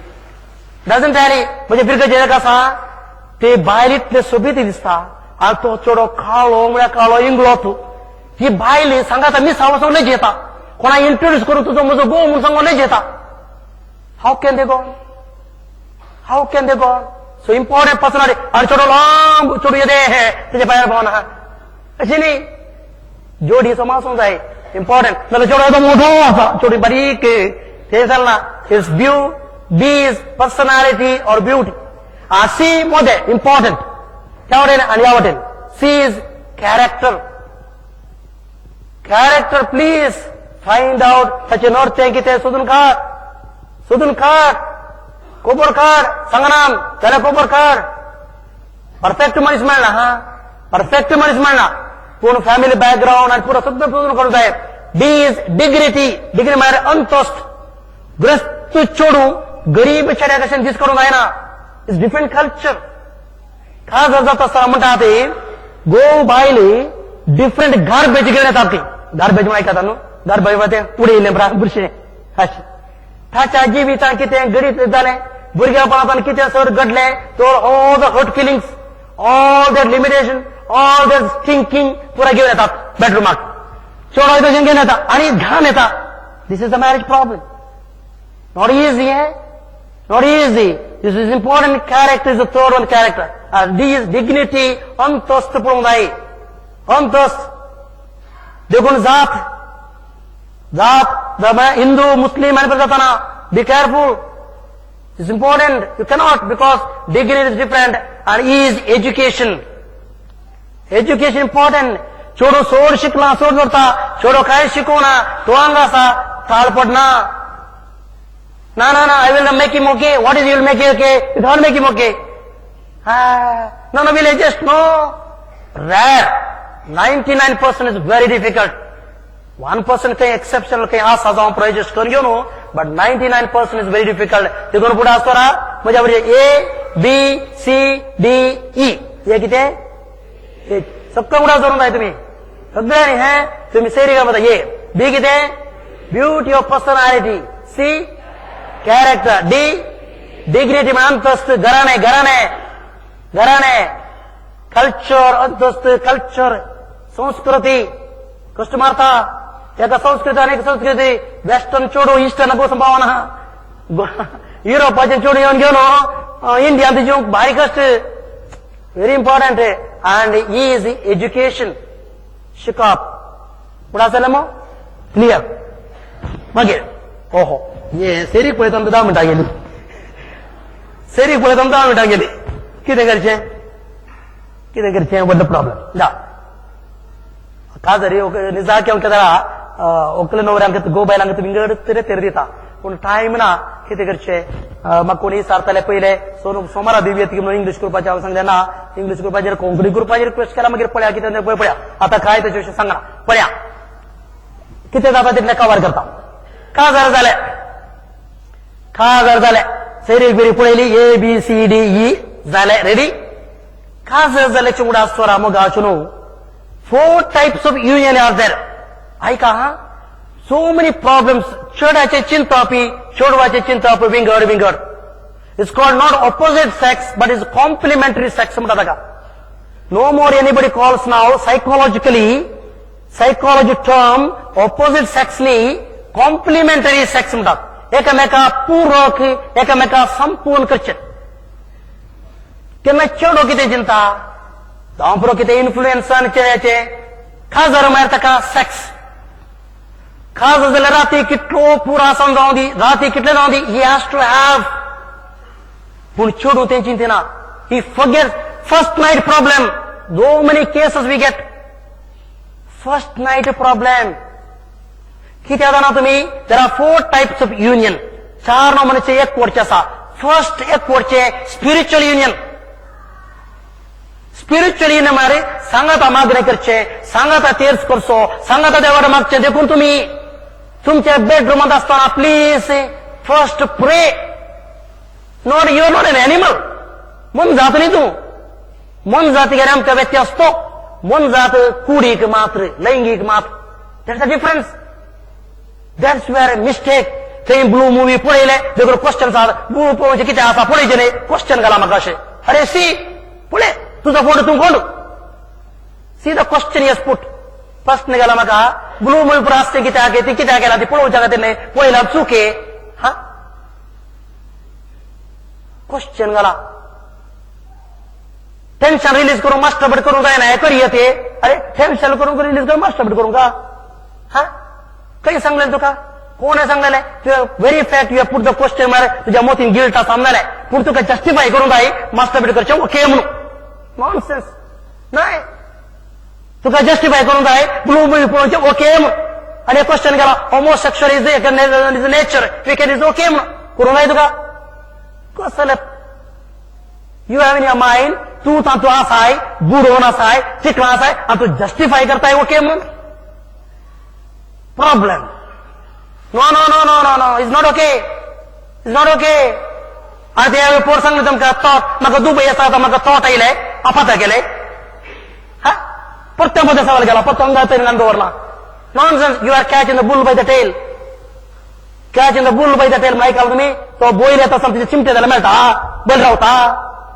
doesn't tally. म्हणजे फिरकाचें एक आसा ते बायल इतले सोबीत दिसता आनी तो चेडो काळो म्हळ्यार काळो इंगलो. तूं ही बायल सांगाता मिसाव वचोंक लज येता. कोणा इंट्रोड्यूस करूं तुजो म्हजो घोव म्हूण सांगूंक लज येता. How can they go? How can they go? So important personality. आनी चेडो लांब, चेडूं येदें तुज्या पांयार पावना अशें न्ही. जोडी समासूंक जाय, इम्पॉर्टंट. नाल्यार चेडो येदो मोठो आसा, चेडूं बारीक, तें चलना. Is beau B is personality or beauty. C मोदें इम्पॉर्टंट त्या वटेन आनी ह्या वटेन. C is character. Character please find out. ताचें नोर्तें कितें सोदून काड, सोदून काड, खबर काड. सांगना जाल्यार खबर काड. परफेक्ट मनीस मेळना, हा, परफेक्ट मनीस मेळना, पूण फॅमिली बॅकग्रावंड आनी पुरो सगळें सोदून काडूंक जाय. D is dignity. Dignity म्हळ्यार अंतस्त. ग्रस्त चेडूं गरीब चेड्या कशें दीस करूंक जायना. It's different culture. काजार जाता आसतना म्हणटा ते घोव बायल डिफरंट गार्बेज घेवन येतात. ती गार्बेज म्हळ्यार आयकता न्हू? गार्बेज तें उडयलें बुरशें अशें. ताच्या जिवितांत कितें गरीब जालें, भुरग्यापणांत कितें सर घडलें, तो all the hurt feelings, all that limitation, all that thinking पुरा घेवन येतात बेडरुमाक. चेडो तशें घेवन येता आनी घाण येता. This is the marriage problem. Not easy, eh? Not easy. This is important. Character is the third one, character. D is dignity. अंतस्त पळोवंक जाय, अंतस्त. देखून जात जात हिंदू मुस्लिम आनी जाताना be careful. It's important. You cannot, because degree is different. And is education. Education important. चेडो सोड शिकला सोड दवरता, चेडो कांय शिकोना तो हांगा आसा ताळ पडना. ना ना ना, I will make him okay. What is you will make him okay? You don't make him okay. No no, will adjust. No, rare. 99% is very difficult. 1% खंय एक्सेप्शनल खंय आसा जावं पुरो एडजस्ट करून घेवन, but 99% is very difficult. देखून फुडें आसतना म्हज्या बरोबर A B C D E. हे कितें सगळें उडास दवरूंक जाय तुमी सगळ्यांनी. हें तुमी सेरी म्हणटा. ए बी कितें? Beauty of personality. C character. D dignity म्हळ्यार अंतस्त, घराणें, घराणें, घराणें, कल्चर, अंतस्त, कल्चर, संस्कृती. कश्ट मारता एका संस्कृती आनी एक संस्कृती. वेस्टर्न चेडूं इस्टर्न बसून पावना. युरोपाचें चेडूं येवन घेवन इंडियांत जेवंक भारी कश्ट. Very important. And is education, शिकप. फुडें आसलें मग क्लियर. मागीर ओहो हे सेरीक पळयता 10 मिनटां गेली, सेरीक पळयता 10 मिनटां गेली. कितें करचें, कितें करचें? व्हडलो प्रॉब्लेम जा काजरी निजाकी जरा ओकले नवऱ्यांक गो बायलांक विंगड तरे तेर दिता, पूण टायम ना. कितें करचें? म्हाका कोणी सारताले पयले सोमारा दिवयेत की म्हणून इंग्लीश ग्रुपाचेर हांव सांगलें ना, इंग्लीश ग्रुपाचेर कोंकणी ग्रुपाचेर रिक्वेस्ट केला. मागीर पळया कितें पळया आतां काय तेजे विशीं सांगना. पळया कितें जाता तितलें कवर करता. काजार जालें, काजार जालें, सेरीक बिरी पळयली, A B C D E जालें रेडी. काजार जालें चिंगडा स्वरा मोगाचो न्हू. 4 types of union are there. आयका हा, सो मेनी प्रॉब्लेम्स. चेड्याचे चिंतप, चेडवाचे चिंतप विंगड विंगड. It's called not opposite sex but is complementary sex म्हणटा ताका. No more anybody calls now psychologically, psychology term opposite sex न्ही, कॉम्प्लिमेंटरी सेक्स म्हणटात. एकामेका पूरक, एकामेका संपूर्ण करचे. तेन्ना चेडो कितें चिंता, धांवपरो कितें इन्फ्लुएन्सान चेड्याचे खाजर म्हळ्यार ताका सेक्स. खाज जाल्यार राती कितलो पुरा आसान जावं दी, राती कितले जावं दी, he has to have. पूण चेडूं तें चिंतना. He forget first night problem. So many cases we get first night problem. कित्याक जाणा तुमी? There are 4 types of union. 4 नमुन्याचे एक वरचे आसा. फर्स्ट एक वरचे स्पिरिच्युअल युनियन. स्पिरिच्युअल युनियन म्हळ्यार सांगाता मागणें करचें, सांगाता तेर्स करचो, सांगाता देवाक मागचें. देखून तुमी तुमच्या बेडरुमांत आसतना please first pray. Not you are not an animal. मोनजात न्ही तूं. मोनजात गेल्यार आमकां व्यत्यास तो. मोनजात कुडीक मात्र, लैंगीक मात्र. That's a difference. That's where mistake. थंय ब्लू मुवी पळयले देखून क्वेश्चन आसा, ब्लू पळोवचें कितें आसा पळयचें न्ही, क्वेश्चन घाला म्हाका अशें. अरे सी पळय तुजो फोटो तूं कोण. See the question yes put. प्रश्न घाला म्हाका ब्लू मुवी पुरो आसतें कित्याक, ती कित्याक केला ती पळोवच्या खातीर न्ही, पळयला चुके. हा क्वेश्चन घाला. टेन्शन रिलीज करूंक मास्टरबेट करूंक जायना हें करूया ते. अरे टेन्शन करूंक रिलीज करूंक मास्टरबेट करूंक का? हा खंय सांगलें तुका? कोणें सांगलें? Very fact you put the question म्हळ्यार तुज्या मोतीन गिल्ट आसा म्हणलें, पूण तुका जस्टिफाय करूंक जाय मास्टरबेट करचें ओके म्हणून. नॉनसेन्स. नाय तुका जस्टिफाय करूंक जाय ब्लू मुवी पळोवचें ओके म्हणून. आनी क्वेश्चन केला homosexual is nature we can is okay म्हणून करूंक जाय तुका? कसलें you have in your mind. तूं तातूंत आसाय, बुडोवन आसाय, चिकलां आसाय आनी तूं जस्टिफाय करताय ओके म्हणून. Problem. No no no no no no, it's not okay, it's not okay. आनी ते हांवें पोर सांगलें तुमकां थॉट म्हाका दुबय आसा आतां म्हाका थॉट आयले आपाता गेले. हा परते मदें सवाल गेला, परतो हांगा तरी दवरला. Nonsense. You are catch in the bull by the tail. Catch in the bull by the tail म्हळ्यार आयकला तुमी? तो बैल येता आसतना तुजे चिमटे जाल्यार मेळटा, बैल रावता,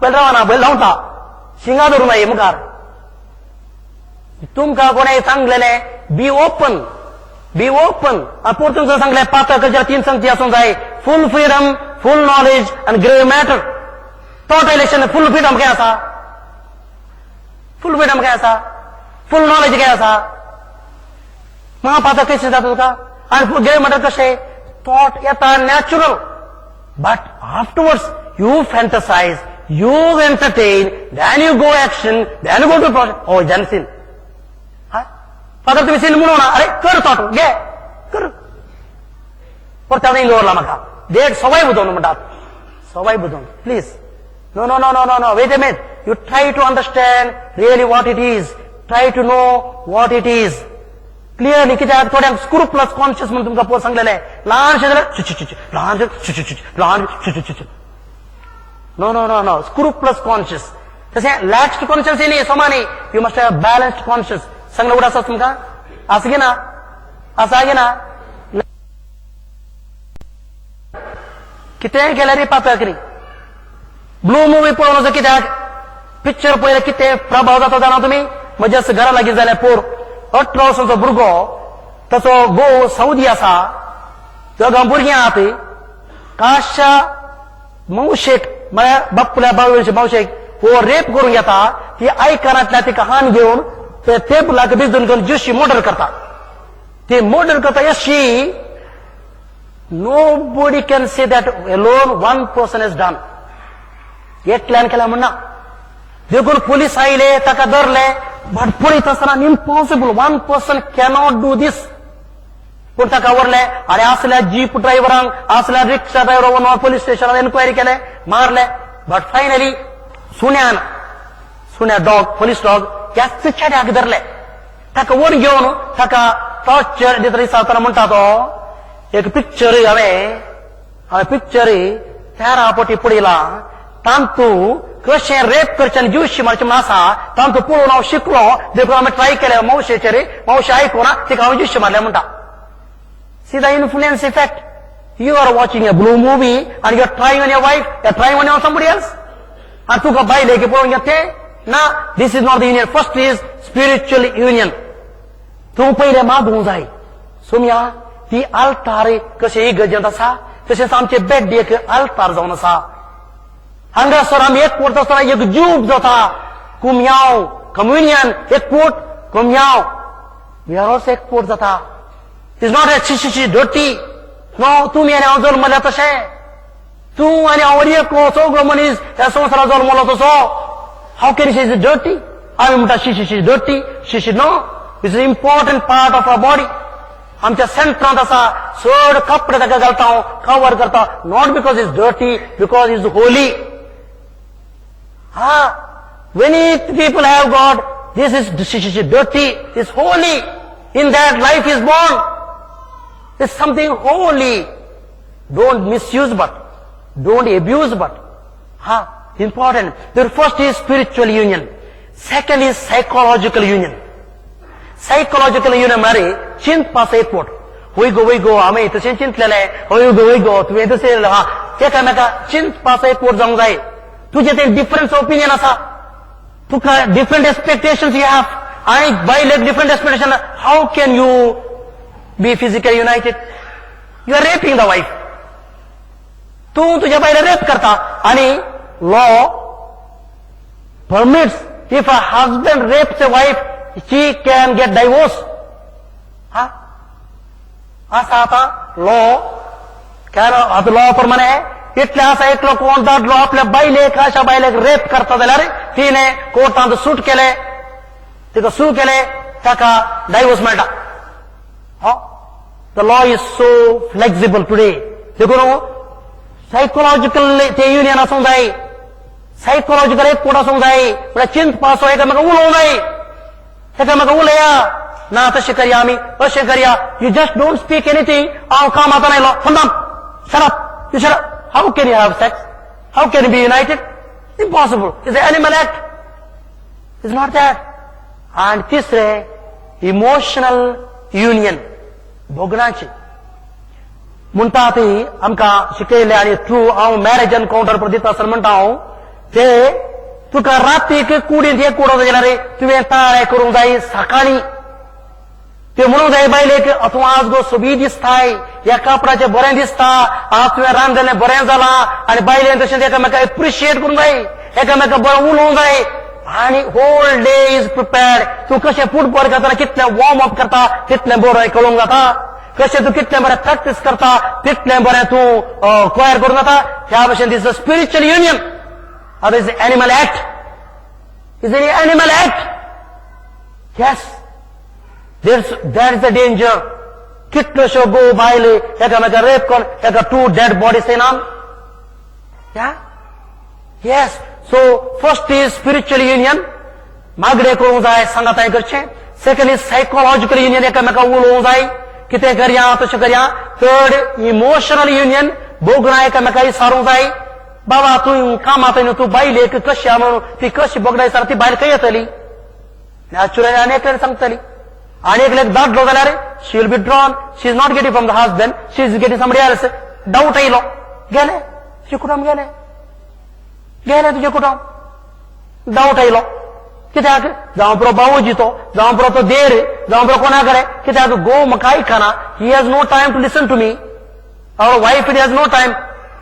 बैल रावना, बैल धांवता, शिंगा धरून ये मुखार. तुमकां कोणें सांगलेलें बी ओपन, बी ओपन. पोर तुमकां सांगलें पातक 3 संगती आसूंक जाय. फूल फ्रीडम, फूल नॉलेज आनी grave matter. Thought election full freedom काय आसा? फूल फ्रीडम काय आसा? फूल नॉलेज काय आसा? महापातक कशें जाता तुका? आनी ग्रेव मॅटर कशें? थॉट येता natural, but afterwards you fantasize, you entertain, then you go action, then you go to process. Oh, then sin. हा फादर तुम्ही सिन म्हणू ना. अरे कर थॉट घे कर. परत हांवें दवरला म्हाका देड सवाय बुदोवन म्हणटात, सवाय बुदोवन. Please no no no no no no, wait a minute. You try to understand really what it is, try to know what it is clearly. कित्याक थोड्यांक स्क्रुप्लस कॉन्शियस म्हणून तुमकां पोर सांगलेलें. ल्हानशें जाल्यार ल्हान ल्हान. No no no no, scrupulous conscious. तशें लॅक्स्ड कॉन्शियस न्ही, समा न्ही. You must have balanced conscious. सांगलें उड आसा तुमकां? आसा की ना? आसा की ना? कितेंय केल्यार पातक न्ही. ब्लू मुवी पळोवन कित्याक पिक्चर पळयल्यार कितें प्रभाव जाता जाणा तुमी? म्हज्या घरा लागीं जाल्यार पोर 18 वर्सांचो भुरगो, ताचो घोव सौदी आसा, दोगां भुरगीं आहात. काशा मावशेक म्हळ्यार बापुल्या बावळचे मावशेक हो रेप करूंक येता. ती आयकनातल्या तिका हान घेवन ते टेबलाक भिजून घेवन ज्युशी मर्डर करता. ती मर्डर करता अशी Nobody can say that alone one person is done. एकल्यान केल्या म्हणना. देखून पोलीस आयले, ताका धरले, बट पळयत आसतना impossible, one person cannot do this. पूण ताका व्हरले आनी असल्या जीप ड्रायव्हरांक, असल्या रिक्षा ड्रायव्हर पोलीस स्टेशनात एन्क्वायरी केले, मारले. बट फायनली सुण्यान, सुण्या डॉग, पोलीस डॉग ह्याच चेड्याक धरले. ताका वर घेवन ताका टॉर्चर दिता दिसतना म्हणटा तो एक पिक्चर हांवें पिक्चर तेरा पटी पडयला, तांतू कशें रेप करचें आनी जीवशी मारचें म्हण आसा, तांतू पळोवन हांव शिकलो, देखून हांवें ट्राय केलें मावशेचेर, मावशे आयकुना, तिका हांवें जीवशी मारलें म्हणटा. See the influence effect. You are watching a blue movie and you are trying on your wife, you are trying on your somebody else. आनी तुका बायलेक पळोवन घेता ना. This is not the union. First is spiritual union. तूं पयलें मागूंक जाय. सोम्या, ती आल्तार कशें इगर्जेंत आसा तशेंच आमचे बेड एक आल्तार जावन आसा. हांगासर आमी एक कोट आसतना एक जीव जाता, कुमयांव, कम्युनियन, एक कोट कुमयांव, we are also एक कोट जाता. Is not a she she she dirty. No, तुमी आनी हांव जल्मल्या तशें, तूं आनी हांव एक सगळो मनीस ह्या संवसारात जल्मलो तसो. How can she is dirty? आमी म्हणटा she she she dirty, she she. No, is important part of our body. आमच्या सेंटरांत आसा. चड कपडे ताका घालता हांव, कवर करता, not because is dirty, because is holy. हा, many people have got this is dirty, is holy. In that life is born. Is something holy. Don't misuse but, don't abuse but. हा, important. The first is spiritual union. Second is psychological union. Psychological union म्हळ्यार चिंतपाचो एकवट. वय गो वय गो, आमी तशें चिंतलेलें, हय गो वय गो, तुवें तशें, हा, एकामेका चिंतपाचो एकवट जावंक जाय. तुजें तें डिफरंस ओपिनियन आसा, तुका डिफरंट एक्सपेक्टेशन्स you have, आनी बायलेक different expectation. How can you be physically united? You are raping the wife. तूं तुज्या बायले रेप करता. आनी law permits, if a husband rapes a wife, she can get divorce. हा, आसा आतां लॉ, आतां लॉ प्रमाणे इतलें आसा. एकलो कोण दादलो आपल्या बायलेक, अशा बायलेक रेप करता जाल्यार तिणें कोर्टांत सूट केलें, तिका सू केलें, ताका डायवोर्स मेळटा. The law is so flexible today. देखून सायकोलॉजिकल ते युनियन आसूंक जाय, सायकोलॉजिकल एकवट आसूंक जाय. म्हळ्यार चिंतपाचो, एकामेका उलोवंक जाय, एकामेका उलया ना, तशें करया आमी, अशें करया. You just don't speak anything. हांव कामांत आयलो, shut up, you shut up. How can you have sex? How can you be united? Impossible. Is animal act. Is not that. आनी तिसरें इमोशनल युनियन, भोगणाची म्हणटा ती आमकां शिकयलें. आनी थ्रू हांव मॅरेज एनकावंटर दिता आसतना म्हणटा हांव ते तुका रातीक कुडींत एक कुडो जाल्यार तुवें ताळे करूंक जाय. सकाळीं ते म्हणूंक जाय बायलेक, तूं आज गो सोबी दिसताय, ह्या कापडाचें बरें दिसता, आज तुवें रांदलें बरें जालां. आनी बायलेन तशें एकामेका एप्रिशिएट करूंक जाय, एकामेका बरें उलोवंक जाय. आनी होल डे is prepared. तूं कशें फुटबॉल खेळटना कितलें वॉर्म अप करता तितलें बरें कळूंक जाता, कशें तूं कितलें बरें प्रॅक्टीस करता तितलें बरें तूं क्वायर करूंक जाता. ह्या भशेन this a spiritual union. Other is animal act. Is any animal act? Yes, there is a danger. कितल्योश्यो गो बायले एकामेका रेप करून एका टू डेड बॉडीज येना. Yes. So first is spiritual union, मागणें करूंक जाय, सांगाताय करचें. सेकंड is psychological union, एकामेका उलोवंक जाय, कितें करया तशें करया. थर्ड इमोशनल युनियन, भोगणां एकामेका विचारूंक जाय. बाबा तूं कामांत न्हू, तूं बायलेक कशी म्हणून ती कशी बोगडाय विचार, ती बायल खंय येतली? नॅचरली आनी एकल्यान सांगतली. आनी एकल्याक दादलो जाल्यार she will be drawn. She is not getting from the husband, she is getting somebody else. Doubt येयलो, गेलें तुजें कुटुंब, गेलें गेलें तुजें कुटुंब. डावट येयलो कित्याक? जावं पुरो भावोजी तो, जावं पुरो तो देर, जावं पुरो कोणा कडेन. कित्याक गो म्हाका आयकना? He has no time to listen to me. Our wife has no time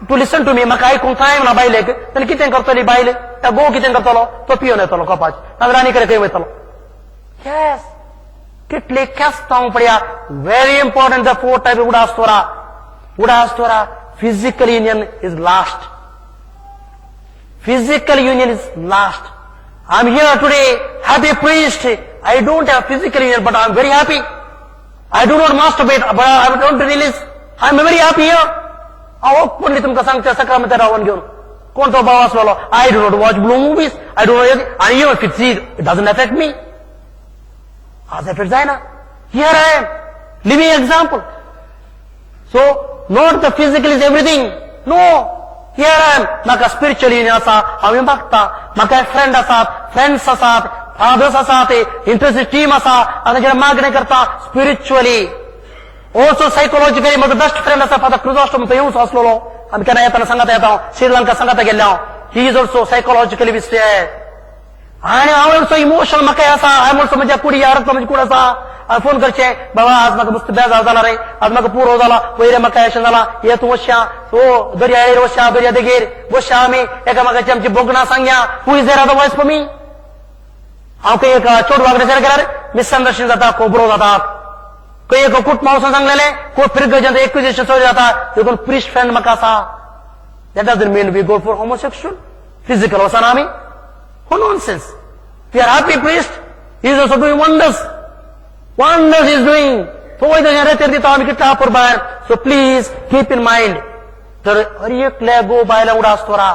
to listen to me. म्हाका आयकूंक टायम ना बायलेक. जाल्यार कितें करतली बायल? त्या गो कितें करतलो? तो पिवन येतलो कपाच, नाजाल्यार आनी कडेन खंय वयतलो. येस, कितली केस्तांव पळया. Very important the four type उडास तोरा. उडास दवरा, physical union is last. Physical union is last. I am here today happy priest. I don't have physical union but I am very happy. I do not masturbate but I don't release. I am very happy here. हांव openly तुमकां सांगता सकाळ रावन घेवन कोण तो भाव आसलेलो. I do not watch blue movies. I do not. आनी even if it doesn't affect me. आज एफेक्ट जायना. Here I am living example. So not the physical is everything. No, here I am. म्हाका spiritual union आसा, हांव मागता. म्हाका friend आसात, friends आसात, फादर्स आसात, इंटरेस्ट टीम आसा. आतां जेन्ना मागणें करता स्पिरिच्युअली ऑल्सो सायकोलॉजिकली. म्हजो बेस्ट फ्रेंड आसा फादर क्रिजोस्टम, तो येवचो आसलेलो. आमी केन्ना येतना सांगाता येता हांव, श्रीलंका सांगाता गेल्ले हांव. He is also psychologically विस्टे. आनी हांव ऑल्सो इमोशनल म्हाका आसा. I am also म्हज्या कुडी अर्थ म्हजी कूड आसा. हांवें फोन करचें, बाबा आज म्हाका मस्त बेजार जाला रे, आज म्हाका पुरो जाला, पयलें म्हाका अशें जाला, ये तूं वचया सो दर्या वचया, दर्या देगेर बसया आमी एकामेकाची आमची भोगणां सांगया. Who is there otherwise for me? हांव खंय एक चोड वागडे गेल्यार मिसअंडरस्टँड जाता, खबरो जातात. खंय एक कुटुंबा वचून सांगलेलें, खूब फिरगजांत एक्विजेशन चड जाता. देखून प्रिस्ट फ्रेंड म्हाका आसा. That doesn't mean we go for homosexual physical वचना आमी. हो nonsense. We are happy priest. He is also doing wonders. Wonders is doing. तो वयता रेतेर दिता आमी कितले आपर भायर. So please keep in mind. तर हर एकल्या गो बायला उडास दवरा,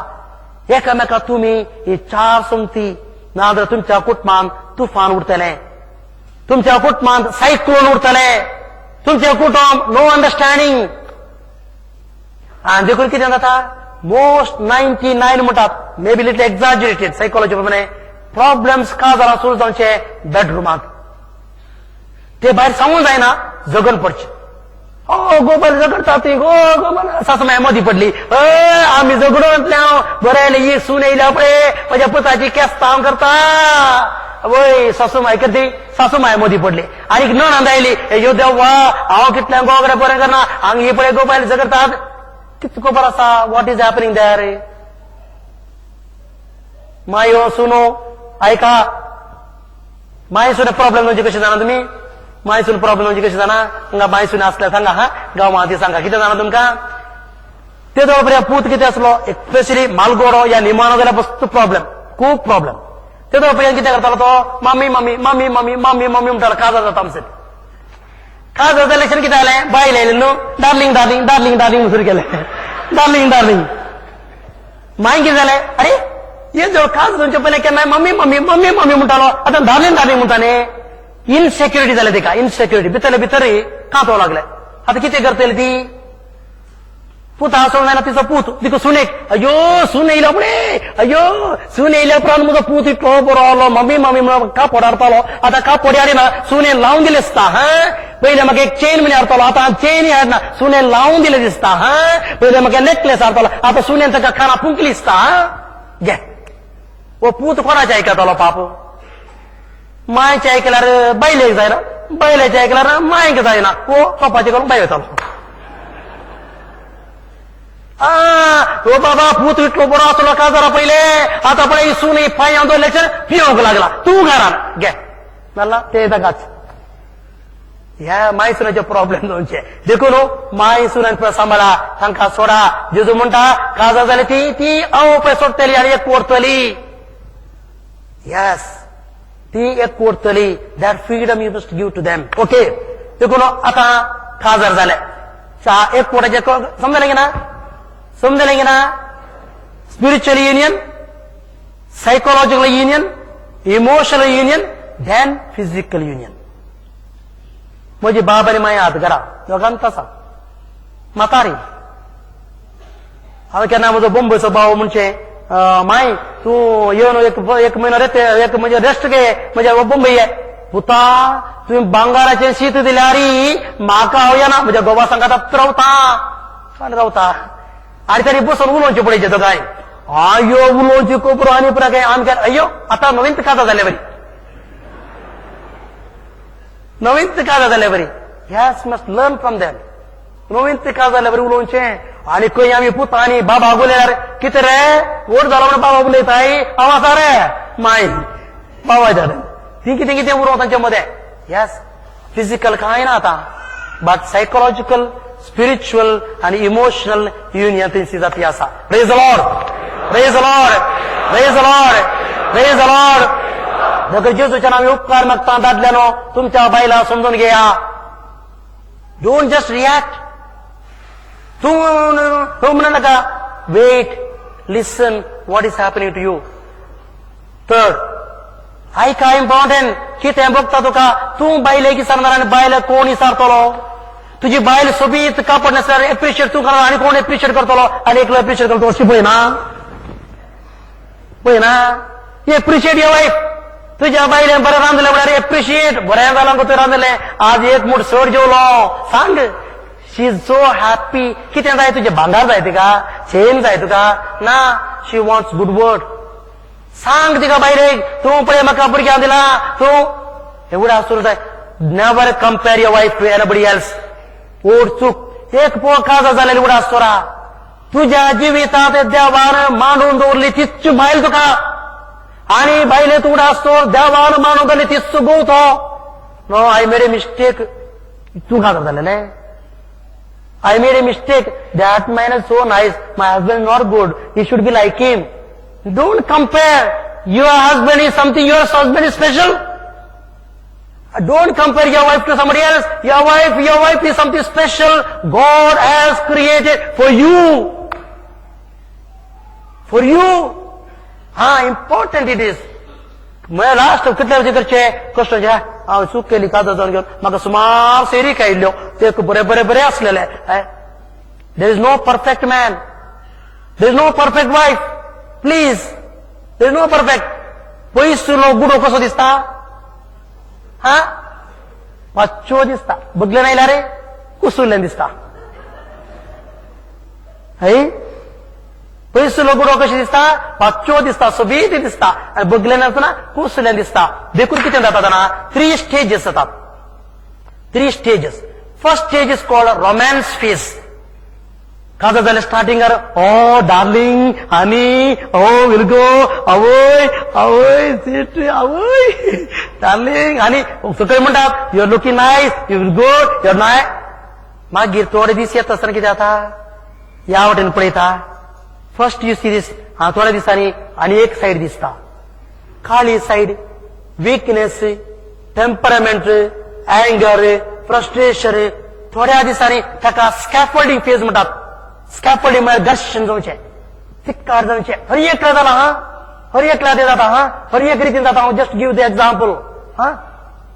एकामेका तुमी ही चार संगती, नाजाल्यार तुमच्या कुटुंबांत तुफान उरतलें, तुमच्या कुटुंबांत सायक्लोन उरतलें, तुमच्या कुटुंब नो अंडरस्टँडींग. आनी देखून कितें जाता, मोस्ट 99 म्हणटात, may be little exaggerated psychology प्रमाणे, प्रॉब्लेम्स काजारां सुरू जावचे बेडरुमांत. ते भायर सांगूंक जायना, झगड पडचें. ओ गो बायल झगडटा ती, गो गो सासू माय मदीं पडली. आमी झगडूंतले हांव बरें आयलें, ही सून येयल्या पळय म्हज्या पुताची केस्तांव हांव करता. वय सासू माय करती, सासू माय मदीं पडली. आनी नणंद आयली, यो देवा हांव कितल्यांक गोगडे बरें करना, हांगा ही पळय गो बायल झगडटात. कितें खबर आसा what is happening there? मायो सुनो आयका, माय सुने प्रॉब्लेम म्हणजे कशें जाणा तुमी? माय सून प्रॉब्लेम म्हणजे कशें जाणा? हांगा माय सून आसल्यार सांगा हा, गांवां ती सांगा कितें जाणा तुमकां? ते जवळ पूत कितें आसलो, स्पेशली मालगोडो या निमाणो जाल्यार बस्तो प्रॉब्लेम, खूब प्रॉब्लेम. ते जवळ कितें करतालो तो, मामी मामी मामी मामी मामी मामी म्हणटालो. काजार जाता आमचें. काजार जालें कितें जालें, बायल आयलें न्हू, डार्लिंग डार्लिंग डार्लिंग डार्लिंग सुरू केलें, डार्लिंग डार्लिंग. मागीर कितें जालें, अरे हे जवळ काज जावचे पयलें केन्नाय मम्मी मम्मी मम्मी मम्मी म्हणटालो, आतां डार्लिंग डार्लिंग म्हणटा न्ही. इनसेक्युरिटी जालें तिका, इनसेक्युरिटी भितरले भितर कांतो लागले. आतां कितें करतली ती? पूत आसूंक जायना तिचो पूत, तिका सुनेक, अयो सून येयल्या पळय, अयो सून येयल्या उपरांत म्हजो पूत इतलो बरो आलो, मम्मी मम्मी म्हणून कापड हाडतालो, आतां कापड हाडिना, सुनेन लावन दिलें दिसता. हा, पयलें म्हाका एक चेन म्हणी हाडतालो, आतां चेन हाडना, सुनेन लावन दिलें दिसता. हा, पयलें म्हाका नेकलेस हाडतालो, आतां सुनेन ताका खाणां फुंकली दिसता. घे हो पूत कोणाचें आयकतालो पाप? मायचें आयकल्यार बायलेक जायना, बायलेचें आयकल्यार मायक जायना, हो पप्पाचें करून बाय वतालो. ओ बाबा पूत इतलो बरो आसलो काजारा पयले, आतां पळय सून पांयां दवरल्याचेर पिवंक लागला, तूं घरान घे नाल्ला ते ताकाच. ह्या मायसुनाचे प्रॉब्लेम जावचे. देखून मायसुनान पळय सांबाळा, तांकां सोडा. जेजू म्हणटा काजार जाले ती ती हांव पळय सोडटली आनी एक कोरतली. येस, ती एक कोरतली. That freedom you must give to them. Okay, देखून आतां काजार जाले एक कोटाचे समजलें की ना? समजलें की ना? Spiritual union, psychological union, emotional union, then physical union. म्हजी बाब आनी माय हात घरा दोगांत आसा म्हातारी. हांवें केन्ना म्हजो बंबयचो भाव म्हणचे, माय तूं येवन एक म्हयनो रेत एक म्हणजे रेस्ट घे, म्हज्या बंबय ये. पुता तुवें भांगाराचें शीत दिल्यार म्हाका हांव येना, म्हज्या गोवा सांगात रावता रावता. आनी तरी बसून उलोवचें पळयचें दोगांय. आयो उलोवची खबर आनी पुरा आमकां अय्यो आतां नवीन काजा जाले बरी, नवीन काजा जाले बरी. Yes, must learn from them. नवीन काजा जाले बरी उलोवचें. आनी खंय आमी पुता आनी बाबा उलयल्यार कितें रे व्हड जालो म्हणून बाबा उलयताय, हांव आसा रे माय बाबा जालें ती कितें कितें उरोवं तांचे मदें. येस, फिजिकल कांय ना आतां, but psychological, spiritual आनी इमोशनल युनियन थंयसी जाती आसा. Praise the Lord, praise the Lord, praise the Lord, praise the Lord. देखून जेजूच्या आमी उपकार मागता. दादल्यानो, तुमच्या बायला समजून घेया. Don't just react. तूं तूं म्हणू नाका. Wait, listen what is happening to you. Third, आयका इम्पॉर्टंट. कितें भोगता तुका? तूं बायलेक विचारणार आनी बायल कोण विचारतलो? तुजी बायल सोबीत कापड न्हेसल्यार एप्रिशिएट तूं करणार आनी कोण एप्रिशिएट करतलो? आनी एकलो एप्रिशिएट करतलो अशी पळयना, पळयना. Appreciate your wife. तुज्या बायलेन बरें रांदलें म्हळ्यार एप्रिशिएट. बरें जालां गो तूं रांदलें, आज एक मूठ चड जेवलो सांग. She is so happy. कितें जाय तुजें? भांगार जाय तिका? चेन जाय तुका? ना, she wants good word. सांग तिका बायलेक, तूं पळय म्हाका भुरग्यांक दिला तूं एवढं आसूं जाय. Never compare your wife to anybody else. ओड चूक एक पो काजा जालेली उडा आसतोरा. तुज्या जिवितांत देवान मांडून दवरली तीच बायल तुका, आनी बायले तूं उडा आसतो देवान मांडून दवरली तीच घोव तो. No, I made a mistake. तूं काजार जालेलें. I made a mistake. That man is so nice. My husband is not good. He should be like him. Don't compare. Your husband is something, your husband is special. Don't compare your wife to somebody else. Your wife is something special God has created for you. For you. हा, important it is. म्हळ्यार last कितले वर्सां करचे कश्ट. हांव चूक केली काजर जावन घेवन म्हाका सुमार सेरी आयिल्ल्यो, ते बरे बरे बरे आसलेले. There is no perfect man, there is no perfect wife. Please, there is no perfect. पयसुलो गुडो कसो दिसता? हा, पाचशो दिसता. बगले नायल्या रे कुसुल्ल्यान दिसता. हय, पयसुलो गुडो कशें दिसता? पाचशो दिसता, सोबीत दिसता. आनी बगले नासतना कुसुल्ल्यान दिसता. देखून कितें जाता जाणा? थ्री स्टेजीस जातात, three stages. First stage is called romance phase. काजर जालें स्टार्टिंगार, oh darling, honey, oh will go, आवय आवय सीट, आवय डार्लिंग हनी. सकयल म्हणटात, you are looking nice, you will good, your नाय. मागीर थोडे दीस येता आसतना कितें जाता? ह्या वटेन पळयता. First you see this. हा, थोड्या दिसांनी आनी एक सायड दिसता, काळी side, weakness, temperament, anger, frustration. थोड्या दिसांनी ताका स्कॅफोल्डिंग फेज म्हणटात. स्कॅफोल्डिंग म्हळ्यार घर्षण जावचें, तिक्कार जावचें. हर एकल्या जाला, हा, हर एकल्या ते जाता, हा, हर एक रितीन जाता. हांव just give the example. हा,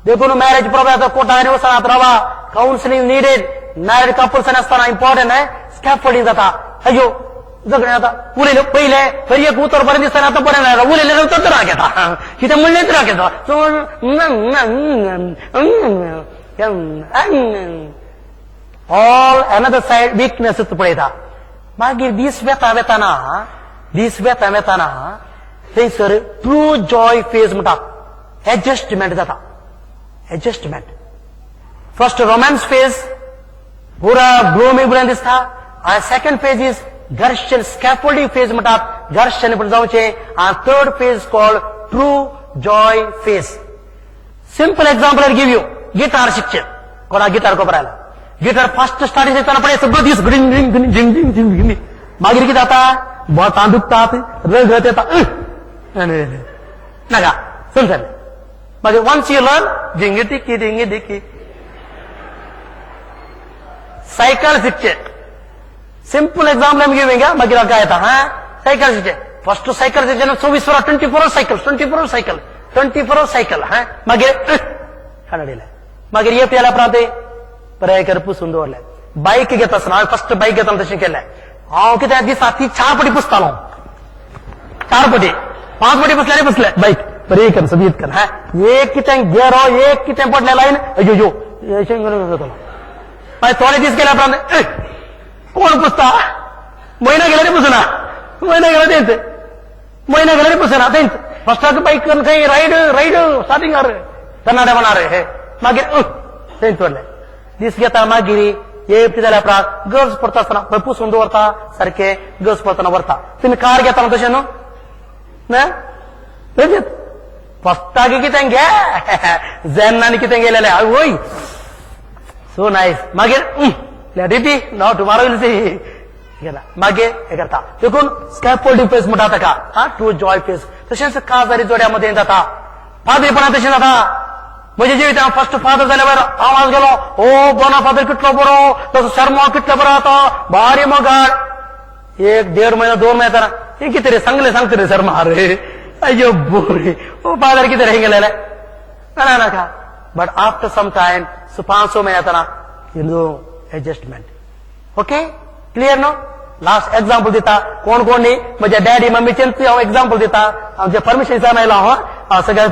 देखून मॅरेज प्रॉब्लेम कोर्टांनी वचनात, रावा. कावन्सिलिंग निडेड मॅरिड कपल्स आसतना इम्पॉर्टंट आहे. स्कॅफोल्डिंग जाता, अयो झगडें जाता. उलयले पयले हर एक उतर बरें दिसतना, आतां बरें जायना. उलयलें उतर तर राग येता, कितें म्हणलें राग येता. ऑल अनदर सायड विकनेस पळयता. मागीर दीस वेता वेताना, दीस वेता वेताना थंयसर ट्रू जॉय फेज म्हणटा. एडजस्टमेंट जाता, एडजस्टमेंट. फर्स्ट रोमॅन्स फेज, पुरा ब्लूमिंग बरें दिसता. आनी सेकंड फेज is घर्षण, स्कॅफोल्डिंग फेज म्हणटात, घर्षण पण जावचें. आनी third phase called true joy phase. Simple example I give you. Guitar शिकचें. कोणा गिटार खबर आयला? गिटार फर्स्ट स्टार्टिंग शिकतना पळय सगळो दीस ग्रिंग ग्रिंग ग्रिंग झिंग झिंग झिंग झिंग. मागीर कितें जाता? बोटां दुखतात, रगत येता, नाका समजलें. मागीर once you learn, झिंग टिकी ढिंग टिकी. सायकल शिकचे. सिंपल एक्झाम्पल आमी घेवया, मागीर काय येता. हा, सायकल शिकचे. फर्स्ट सायकल शिकचे 24 वर, 24 hour cycle, 24 hour cycle, 24 hour cycle. हा, मागीर कानडीला मागीर एक यायला उपरांत बरें कर पुसून दवरलें. बायक घेता आसतना, हांवें फर्स्ट बायक घेतना तशें केलें. हांव कितें दिसा ती चार पटी पुसतालो, चार पटी, पांच पटी पुसले आनी पुसले बायक बरें कर सोबीत कर. हा, एक कितें गेरो, एक कितें पडलें लायन, अयो यो अशें करून जातलो. मागीर थोडे दीस गेल्या उपरांत कोण पुसता? म्हयनो गेल्यार पुसना, म्हयनो गेल्यार तेंच, म्हयनो गेल्यार पुसना तेंच. फर्स्टाक बायक खंय रायड रायड स्टार्टिंगार तरणाटेपणार हे, मागीर तेंच दवरलें. दीस घेता मागीर एक जाल्या उपरांत गरज पडटा आसतना खंय पुसून दवरता सारकें, गरज पडटना व्हरता. तुमी कार घेता तशें न्हू ना? तेजेच फर्स्टाक कितें घे जेन्ना आनी कितें गेलेलें आवय. So nice. मागीर let it be, now tomorrow will see. मागीर हें करता. देखून स्कॅफोल्डिंग फेज म्हणटा ताका, हा, ट्रू जॉय फेज. तशेंच काजारी जोड्या मदें जाता, पाद्रीपणा तशें जाता. म्हज्या जिवितांत फर्स्ट फादर जाल्यार हांव आज गेलो, ओ बोना फादर कितलो बरो, तसो शर्मा कितलो बरो, आतां भारी मोगाळ. एक देड म्हयनो 2 म्हयने जाता, हें कितें रे सांगलें सांगता रे शर्मा, अरे अय्यो बोरे, ओ फादर कितें रे हें गेलें ना नाका. बट आफ्टर सम टायम 5-6 म्हयने जातना you know adjustment. Okay, clear न्हू? लास्ट एग्जाम्पल दिता, कोण कोण न्ही, म्हज्या डॅडी मम्मीचेंच हांव एग्जाम्पल दिता. आमच्या परमिशन आयलो हांव सगळ्या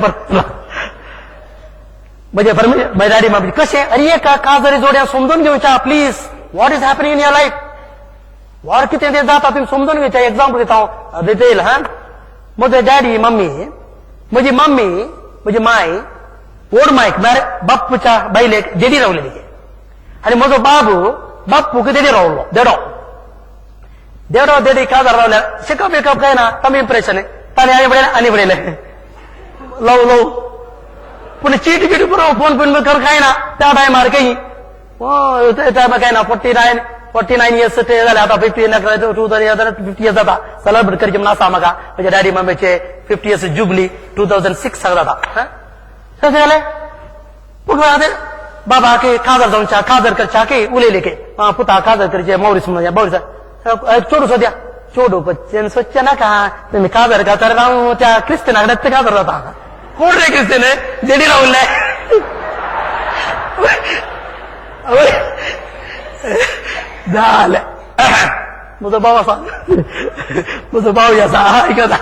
म्हजे परमिशन, म्हज्या डॅडी मम्मी कशें. अरे एका काजारी जोड्या समजून घेवच्या please, what is happening in your life, what कितें तें जाता तुमी समजून घेवच्या. एग्जाम्पल दिता हांव डिटेल. हा, म्हजे डॅडी मम्मी, म्हजी मम्मी, म्हजी माय व्हड मायक म्हळ्यार बाप्पूच्या बायलेक देडी रावलेली, आनी म्हजो बाबू बाप्पूक देडी रावलो. देडो देडो देडी काजार रावल्यार शिकप बिकप काय ना, कमी इम्प्रेशन. ताणें आनी बडयलें आनी बडयलें लव लव, पूण चीट बीट पुरो फोन बिन कर काय ना त्या टायमार. काही त्या काय ना, 49 इयर्स ते जाले आतां, 50 इयर्स जाता. सेलेब्रेट करचें म्हूण आसा म्हाका म्हज्या डॅडी मम्मीचे 50 इयर्स जुबली 2006 जाता. तशें जालें बाबा की काजार जावच्या, काजार करच्या की उलयले की पुता काजार करचे मौरीस म्हणून, मौरीस चोडू सोद्या, चोडू बच्चेन सोदचें नाका, तुमी काजार करता हांव त्या क्रिस्तियना कडेन काजार जाता. कोण रे क्रिस्तियन? जेडी रावले जालें. म्हजो भाव आसा, म्हजो भाव आसा, आयकता.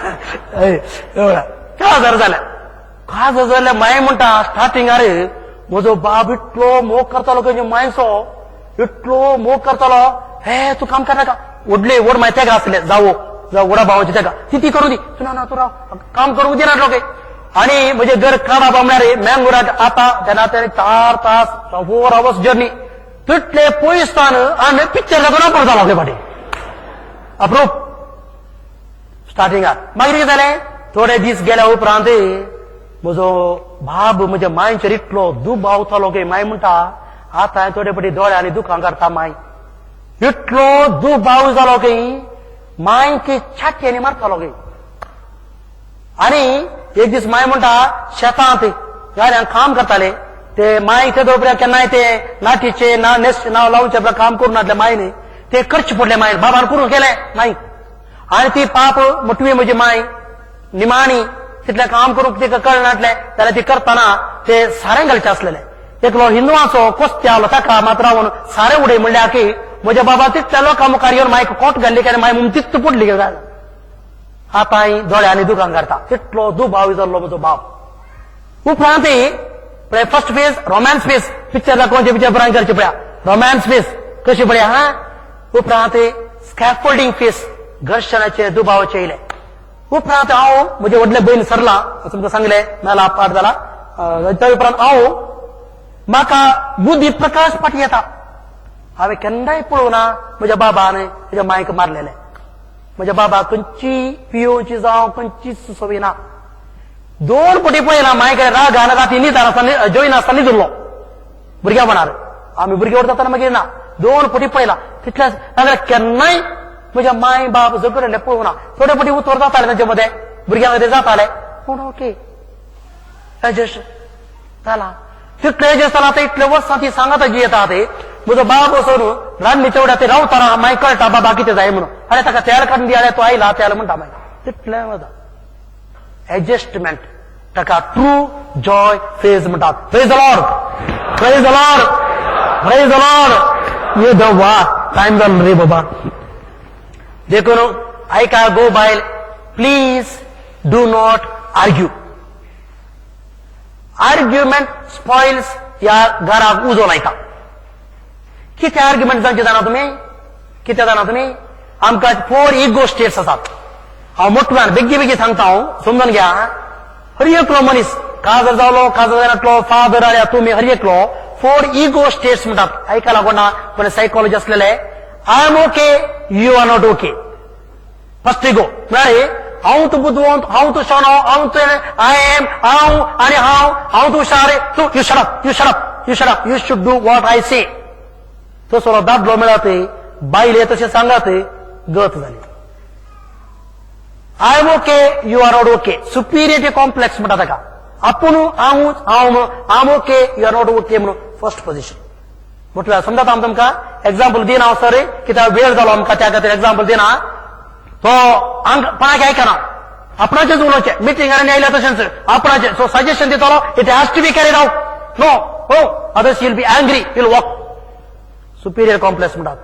काजार जालें, काजार जाल्यार माय म्हणटा स्टार्टिंगार म्हजो बाब इतलो मोग करतालो खंय मायसो, इतलो मोग करतालो, हे तूं काम करनाका, व्हडले व्हड माय तेगा आसले, जावो जावं व्हडा भावाची तेगा ती करूं दी, तूं ना ना तूं राव, काम करूंक दिना लोक. आनी म्हजें घर काडप म्हळ्यार मँगलोराक आतां तेन्ना ते 4 तास 4 आवर्स जर्नी, तितले पयसान आनी पिक्चर लागून पडतालो आपले फाटी अप्रूप स्टार्टिंगाक. मागीर कितें जालें, थोडे दीस गेल्या उपरांत म्हजो बाब म्हज्या मांयचेर इतलो दुबावतालो की माय म्हणटा आतां थोडे फाटी दोळे आनी दुखां काडटा माय, इतलो दुबाव जालो की मांयक छातयेनी मारतालो की. आनी एक दीस माय म्हणटा शेतांत गाड्यांक काम करताले ते माय ते दोपऱ्या केन्नाय ते नाटीचे ना नेस नांव लावचे काम करून नासले मायने, ते करचे पडले माय बाबान करून केले माय. आनी ती पाप मोटवी म्हजी माय निमाणी तितलें काम करूंक तिका कळनासलें जाल्यार ती करतना ते सारें घालचें आसलेलें. एकलो हिंदुआचो कोस्ती आलो ताका मात रावन सारें उडय म्हणल्यार की म्हज्या बाबा तितल्या लोकां मुखार येवन मायक कोट घाल्ली की माय मुमतीच पडली. आतां दोळ्यांनी दुकान काडटा, तितलो दुबाव जाल्लो म्हजो बाब. उपरांत पळय first phase romance phase, picture दाखोवचे पिक्चर बरां करचे पळया रोमॅन्स फेज कशी पळया. हा, उपरांत स्कॅफोल्डिंग फेज घर्शणाचे दुबावाचे येयले. उपरांत हांव म्हजे व्हडले भयण सरला तुमकां सांगलें मेला पाठ जाला. त्या उपरांत हांव म्हाका बुद्धी प्रकाश पाटी येता. हांवें केन्नाय पळोवना म्हज्या बाबान म्हज्या मायक मारलेलें. म्हज्या बाबा खंयची पियोवची जावं खंयचीच संवय ना. 2 पटी पळयना माय कडेन रागान राती न्हिदर आसतना जेवण आसतना न्हिदिल्लो भुरग्यापणार, आमी भुरगे व्हड जातना मागीर ना. 2 पटी पळयला तितल्या नाजाल्यार केन्नाय म्हज्या माय बाप झगडले पळोवना. थोडे पटी उतर जाताले तांचे मदें भुरग्यां मदें जाताले, पूण ओके एडजस्ट जाला. तितले एडजस्ट जाला आतां इतले वर्सां ती सांगाता जी येता ते म्हजो बाब वचून रांदणीच्या वड्या ते रावतना माय कळटा बाबा कितें जाय म्हणून, आरे ताका तेल काडून दी, आरे तो आयला तेल म्हणटा माय. तितलें वता एडजस्टमेंट, ताका ट्रू जॉय फेज म्हणटात. Praise the Lord, praise the Lord, praise the Lord. ये वा टायम जालो रे बाबा. देखून आयका गो बायल, please do not argue. Argument spoils ह्या घराक उजो लायता. कितें आर्ग्युमेंट जावचे जाणा तुमी? कितें जाणा तुमी? आमकां 4 इगो स्टेट्स आसात. हांव मोटव्यान बेगी बेगी सांगता, हांव समजून घ्या. हर एकलो मनीस काजर जालो, काजर जातलो, फादर आल्या तुमी हर एकलो 4 इगो स्टेट्स म्हणटात. आयकला कोणा कोण सायकोलॉजी आसलेले, I am okay, you are not okay. First ego म्हळ्यार हांव तूं बुदवंत, हांव तूं शाणो, हांव तूं I am, हांव आनी हांव, हांव तूं हुशार, तूं you shut up, you shut up. up, you shut up, you should do what I say. तसो दादलो मेळत बायले तशें सांगात गत जाली. I am okay, you are not okay. Superiority complex म्हणटा ताका. आपूण हांवूच हांव I am okay, you are not okay म्हणून फर्स्ट पोझिशन. म्हटल्यार समजात हांव तुमकां एग्जाम्पल दिना हांव सर, कित्याक वेळ जालो आमकां त्या खातीर एग्जाम्पल दिना. तो कोणाक आयकना, आपणाचेच उलोवचें. मिटींग आनी आयल्या तशेंच आपणाचें सो सजेशन दितलो, it has to be carried out. No oh others you'll be angry, you'll walk. Superior complex म्हणटात.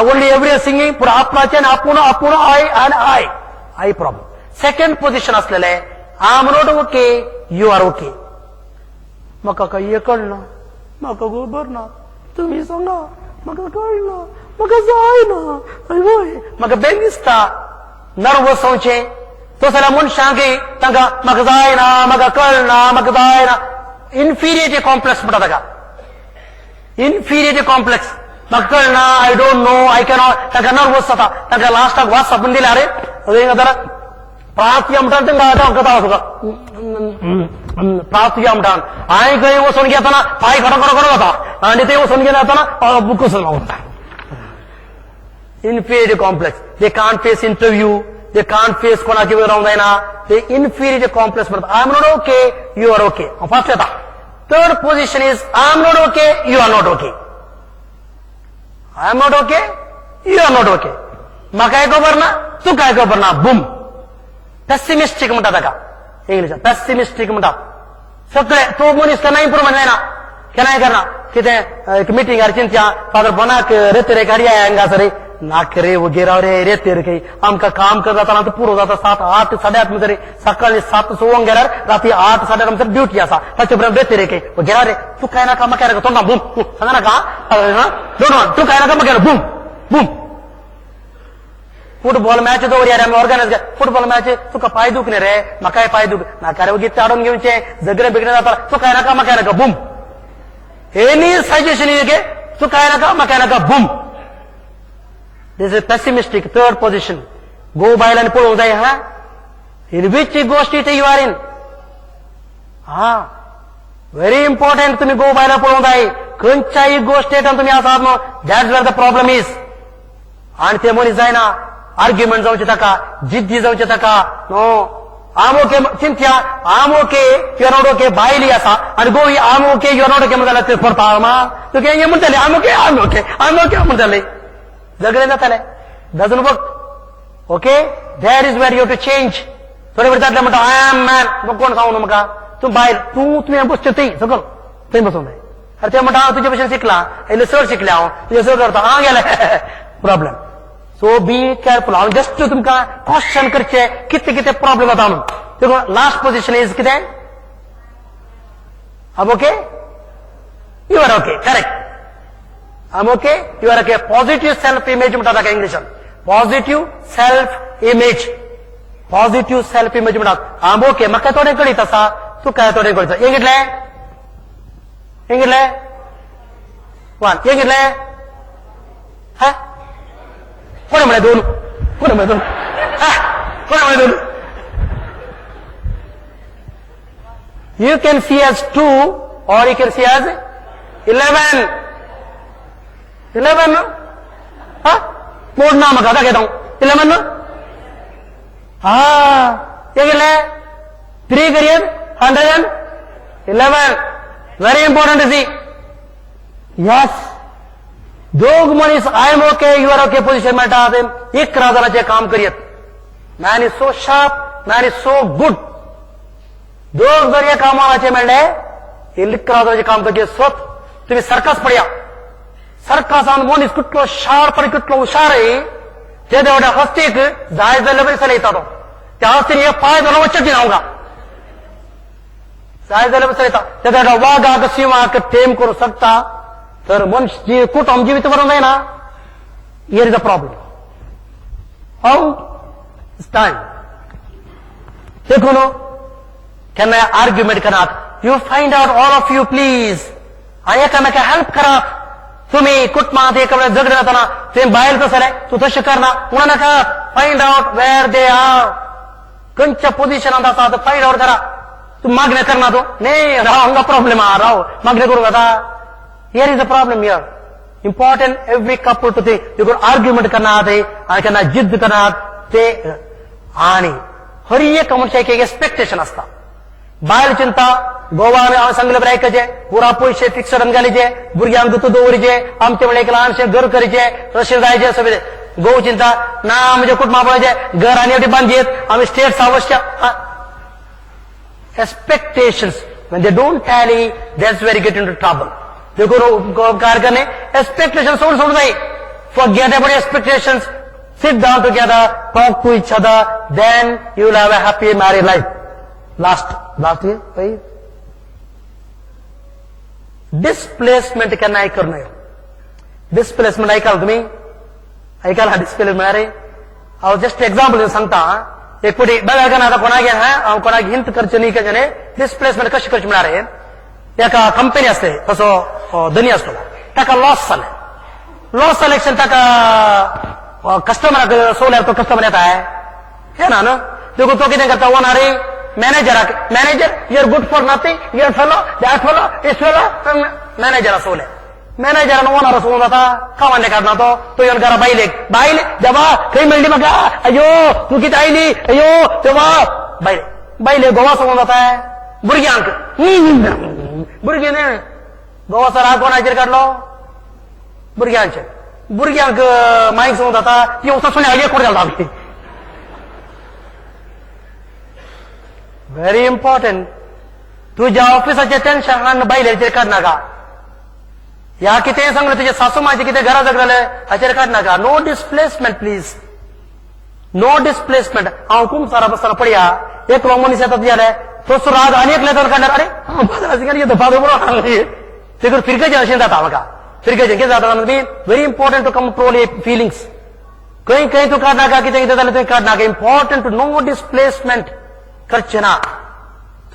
ओन्ली एवरी सिंगींग पूण आपणाचें आनी आपूण आपूण I आनी I I problem. Second position आसलेले I am not okay, you are okay. म्हाका काय कळना, म्हाका खबर ना, तुमी सांगा, म्हाका कळना, म्हाका जायना, हय म्हाका बेंग दिसता. नर्वस जावचें तो जाल्यार मनशांक तांकां म्हाका जायना, म्हाका कळना, म्हाका जायना. इन्फिरियरिटी कॉम्प्लेक्स म्हणटा ताका. इन्फिरियरिटी कॉम्प्लेक्स, म्हाका कळना, I don't know, I cannot. तांकां नर्वस जाता. तांकां लास्टाक वास सापून दिल्यार रे प्रार्थया म्हणटान तांकां कथा तुका प्रार्थया म्हणटान हांवें खंय वचून घेतना पांय खडो खडो खडो जाता आनी थंय वचून घेतना जातना बुकूस लागता. Inferiority complex. They can't face interview, they can't face कोणाचे वयर रावंक जायना. ते इन्फिरियरिटी कॉम्प्लेक्स म्हणटा. I am not okay, you are okay. First येता. Third position is I am not okay, you are not okay. I am not okay, you are not okay. म्हाकाय खबर ना, तुकाय खबर ना. बूम. पेसिमिस्टीक म्हणटा ताका इंग्लिशान. पेसिमिस्टीक म्हणटा. सगळे तो मनीस केन्ना इम्प्रुवमेंट जायना, केन्नाय करना. कितें एक मिटिंगार चिंतया, फादर बोनाक रेते रे गाडी हांगासर नाक रे वगैरे रे रेते रे आमकां काम करता जाता पुरो जाता 7 8 8:30 म्हणसर. सकाळी 7 सवंक गेल्यार राती 8 8:30 म्हणसर ड्युटी आसा. ताचे उपरांत रेते रे वगैरे रे तूं काय नाका म्हाका नाका तोंडा बूम सांगा नाका don't तूं काय नाका म्हाका बूम बूम. फुटबॉल मॅच दवरया रे आमी ऑर्गनायज. फुटबॉल मॅच तुका पांय दुखने रे, म्हाकाय पांय दुख नाका रे, वगीर हाडून घेवचें झगडें बिगडें जाता. तूं काय नाका म्हाका नाका बूम. एनी सजेशन गे तूं काय नाका म्हाका नाका boom. This is pessimistic third position. गो बायलांनी पळोवंक जाय हा, in which ego state you are in. हा व्हेरी इम्पॉर्टंट. तुमी गो बायलां पळोवंक जाय खंयच्या इगो स्टेटान तुमी आसात न्हू, that's where the problem is. आनी ते मनीस जायना आर्ग्युमेंट जावचें ताका, जिद्दी जावचें ताका. नो आम ओके चिंत्या, I am okay, you are not okay. बायली आसा आनी गो I am okay, you are not okay म्हणटाले ते परता मा तुका हें म्हणटाले I am okay, I am okay, I am okay म्हणटाले. झगडें जातालें. Doesn't work. Okay, there is where you to change. थोडे वेळ जातले म्हणटा I am man, कोण सांगू न्हू म्हाका, तूं बायल तूं तुवें बसचें थंय सकल थंय बसूंक जाय. आरे ते म्हणटा हांव तुजे भशेन शिकलां, इल्लें चड शिकलें हांव, तुजें चड करता हांव गेलें. प्रॉब्लम. So be careful. हांव जस्ट तुमकां क्वेश्चन करचें कितें कितें प्रॉब्लम जाता म्हणून. देखून लास्ट पोझिशन is कितें? I am okay, you are okay. Correct. I am okay, you are okay. Positive self image म्हणटा ताका इंग्लिशान. Positive self image. Positive self image म्हणटात. I am okay, म्हाका थोडें कळीत आसा, तुका थोडें कळीत आसा. हें कितलें? हें कितलें? 1. हें कितलें? हा कोणें म्हळें 2? कोणें म्हळें 2? कोणें म्हळें 2? You can see as 2 or you can see as 11. 11 हा मोड ना म्हाका दाखयता हांव. 11 हा हें कितलें? 3 करियत 111. Very important see. Yes, दोग मनीस I am okay, you are okay position मेळटा. 11 जाणांचें काम करियत. Man is so sharp, man is so good. दोग जर हे कामाचे मेळ्ळे 11 जाणांचें काम करचें स्वत. तुमी सर्कस पळया, सर्कसान मनीस कितलो शार्प आनी कितलो हुशार ते देवड्या हस्तीक जाय जाल्यार बरी चलयता तो. त्या हस्तीन हे पांय धरून वचत दिना हांव जाय जाल्यार चलयता. ते देवड्या वागाक सिंहाक टेम करूंक शकता तर मनीस कुटुंब जिवीत बरोवंक जायना. Here is a problem. How it's time. देखून केन्नाय आर्ग्युमेंट करात. You find out all of you please. आनी एकामेका हेल्प करात. तुमी कुटुंबांत एकामेका झगडें जातना तुवें बायल तसलें तूं तशें करना म्हणू नाका. Find out where they are. खंयच्या पोझिशनांत आसा ते फायंड आवट करा. तूं मागणें करना तूं न्ही, राव हांगा प्रॉब्लेम आहा, राव मागणें करूंक जाता. Here is the problem here. Important every couple to think. देखून आर्ग्युमेंट करनात आनी केन्ना जिद्द करनात ते. आनी हर एक मनशाक एक एक्सपेक्टेशन आसता. बायल चिंता गोवा हांवें सांगलें बरें आयकचें, पुरा पयशे फिक्सड घालीचे, भुरग्यांक गुतू दवरीचे, आमचें म्हणल्यार एक ल्हानशें घर करचें, तशें जायचें सगळें. गोव चिंता ना म्हज्या कुटुंबा पळोवचें घर आनी एवढी बांदयेत आमी स्टेट्स आवश्य. Expectations when they don't tally, that's where you get into trouble. देखून उपकार करणे एक्सपेक्टेशन सोडून सोडून जाय. Forget about expectations, sit down together, talk to each other, then you will have a happy married life. Last last year displacement केन्नाय करूं नये. Displacement ऐकाल तुम्ही, ऐकाल हा डिस्प्लेसमेंट? अरे हांव जस्ट एक्झाम्पल सांगता. एक फावटी बघा ना आतां कोणाक हांव कोणाक हिंट करचें न्ही कशें डिस्प्लेसमेंट कशें करचें म्हळ्यार एका कंपनी आसते तसो धनी आसतो, ताका लॉस जालें. लॉस जालें ताका कस्टमराक सोल्यार तो कस्टमर येता येना न्हू. देखून तो कितें करता, ओनर मॅनेजराक, manager you are good for nothing, you are fellow that fellow this fellow. मॅनेजरा Sole, मॅनेजरान owner सोडून जाता, कामांनी काडना तो. तो येवन घरा बायलेक, बायल देवा खंय मेळ्ळी म्हाका, अयो तूं कितें आयली, अयो देवा. बायले बायले गोवा सोडून जाता. भुरग्यांक भुरगीं न्हय गोवाचो राग कोणाचेर काडलो, भुरग्यांचेर. भुरग्यांक मायक सोडून जाता, ती वचून सुण्या एक कोण घालता. व्हेरी इम्पॉर्टंट, तुज्या ऑफिसाचें टेन्शन हाडून बायलेचेर काडनाका. ह्या कितें सांगलें तुजे सासू मांयचें कितें घरा झगडलें हाचेर काडनाका. No displacement please, no displacement. हांव कुमसारा बसतना पळया एकलो मनीस येता तुज्या तसो राग आनी एकले तर काडल्यार अरे फादर बरो देखून फिरकेचें अशें जाता म्हाका. फिरकेचें कितें जाता न्हू, very important to control a feelings. खंय खंय तूं काडनाका, कितें कितें जालें तुवें काडनाका. इम्पॉर्टंट टू नो डिस्प्लेसमेंट करचें ना.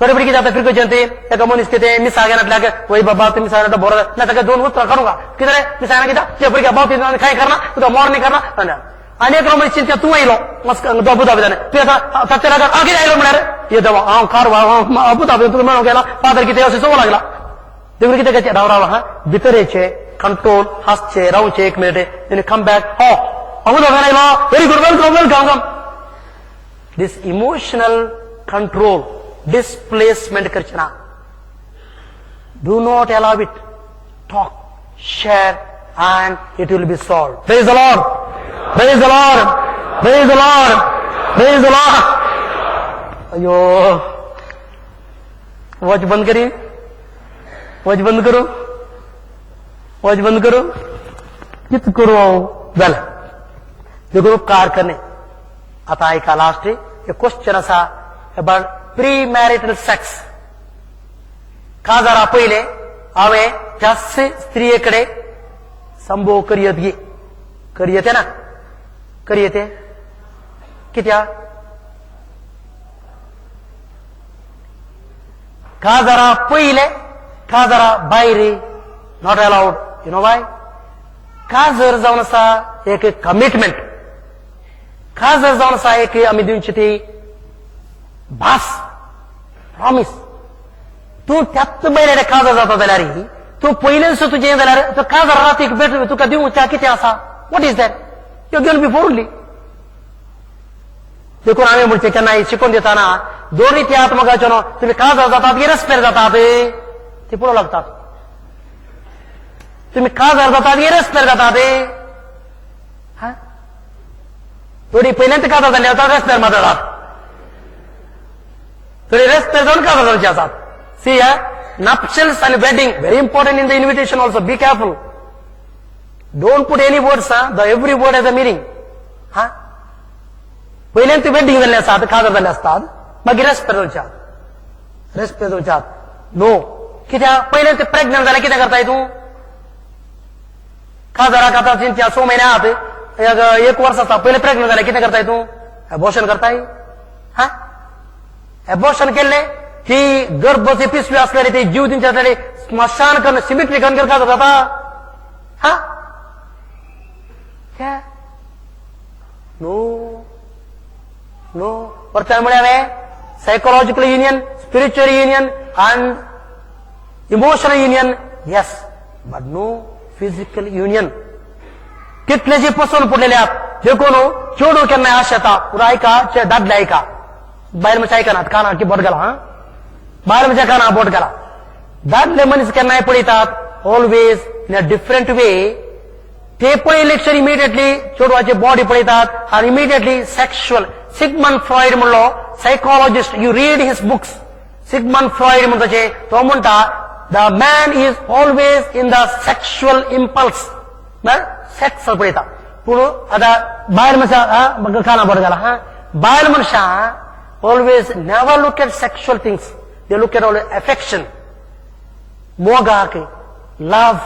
थोडे भुरगीं जाता फिरकेचें ते एका मनीस कितें मिसाळ घेनातल्याक, वय बाबा तूं मिसाळ घेता बरो ना, ताका दोन उतरां काडूंक कितें रे मिसाळ घेता ते भुरग्या बाव तितून कांय करना, तुका मोर न्ही करना. आनी एकलो मनीस चिंता तूं आयलो अबुधाबी जालें, तूं आतां ताचे लागत हांव कितें आयलो म्हळ्यार ये देवा हांव कार अबुधाबी तुका मेळोंक गेला, फादर कितें अशें चोवंक लागला. देखून कितें करचें, राव राव हा भितर येचें, कंट्रोल हांसचें, रावचें एक मिनट, कम बॅक. हो अबुधाबी आयलो, very good, welcome welcome come. This emotional control displacement करचें ना. Do not allow it. Talk, share, and it will be solved. Praise the Lord. Praise the Lord. Praise the Lord. Praise the Lord. अयो watch बंद करी, watch बंद करू, watch बंद करू, कित करू हांव जालें. देखून उपकार करणे. आतां आयका लास्ट एक क्वेश्चन आसा अबाउट प्री मॅरिटल सेक्स. काजारा पयले हांवें त्याच स्त्रिये कडेन संभोग करयत गी, करयत ना, करयत कित्याक? काजारा पयले, काजारा भायर not allowed. You know why? काजर जावन आसा एक कमिटमेंट, काजर जावन आसा एक आमी दिवची ती भास, प्रॉमीस. तूं त्याच बायले काजर जाता जाल्यार तूं पयलेंच तुजें जाल्यार तूं काजर रातीक भेट तुका दिवच्या कितें आसा? What is that? You given before only. देखून हांवें म्हणचें केन्नाय शिकोवन दितना दोन त्या आत्मकाचो न्हू तुमी काजर जातात की रेस्पेर जातात ते पळोवंक लागतात. तुमी काजर जातात की रेस्पेर जातात? थोडी पयल्यांत काजर जाल्ली आतां रेस्पेर मारतात, थोडी रेस्पेर जावन काजर जावची आसात. See, nuptials and wedding very important in the invitation also. Be careful. Don't put any words, huh? The every word has a meaning. हा पयल्यांत वेडिंग जाल्ले आसात, काजर जाल्ले आसतात, मागीर रेस्पेर जावच्यात, रेस्पेर जावच्यात नो. कित्याक पयल्यांत प्रेग्नंट जाल्यार कितें करताय तूं? काजराक आतां 3-4 6 म्हयने आहात, एक वर्स आसा, पयलें प्रेग्नंट जाल्यार कितें करताय तूं? एबॉर्शन करताय. हा एबॉर्शन केल्लें ती गर्भची पिशवी आसलेली ती जीव दिवची आसलेली स्मशान करून सिमिट्री करून काजर जाता. हा नो नो. परत म्हळ्यार हांवें psychological union, spiritual union and emotional union. Yes, But no physical union. कितलेशे पसंत पडलेले आहात देखून चेडूं केन्नाय आश येता पूण आयका दादले आयका बायल मनशां आयकनात काना की बोट घाला हा बायल मनशां काना बोट घाला. दादले मनीस केन्नाय पळयतात always in a different way. ते पळयले क्षण इमिडिएटली चेडवाची बॉडी पळयतात आनी इमिडिएटली सेक्शुअल. सिगमंड फ्रॉयड म्हणलो psychologist, you read his books. Sigmund Freud म्हणटाचे तो म्हणटा the man is always in the sexual impulse, sex पळयता. पूण आतां बायल मनशां काना बोट घाला हा बायल मनशां always never look at sexual things, they look at always affection, मोगाक, love,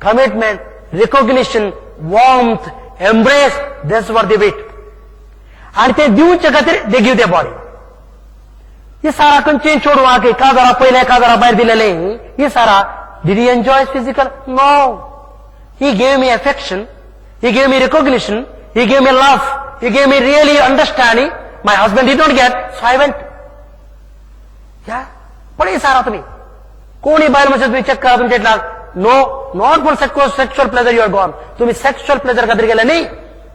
commitment, recognition, warmth, embrace. That's what they wait. आनी ते दिवचे खातीर they give their body. ही सारा खंयची चेडवाक काजारा पयले काजारा भायर दिलेले ही सारा did he enjoy physical? No. He gave me affection, he gave me recognition, he gave me love, he gave me really understanding. My husband did not get, so I went. या पळय सारा तुमी कोणी बायल मनशां तुमी चेक करा तुमच्या no, not for sexual pleasure you are gone. तुम्ही सेक्शुअल प्लेजर खातीर गेले न्ही,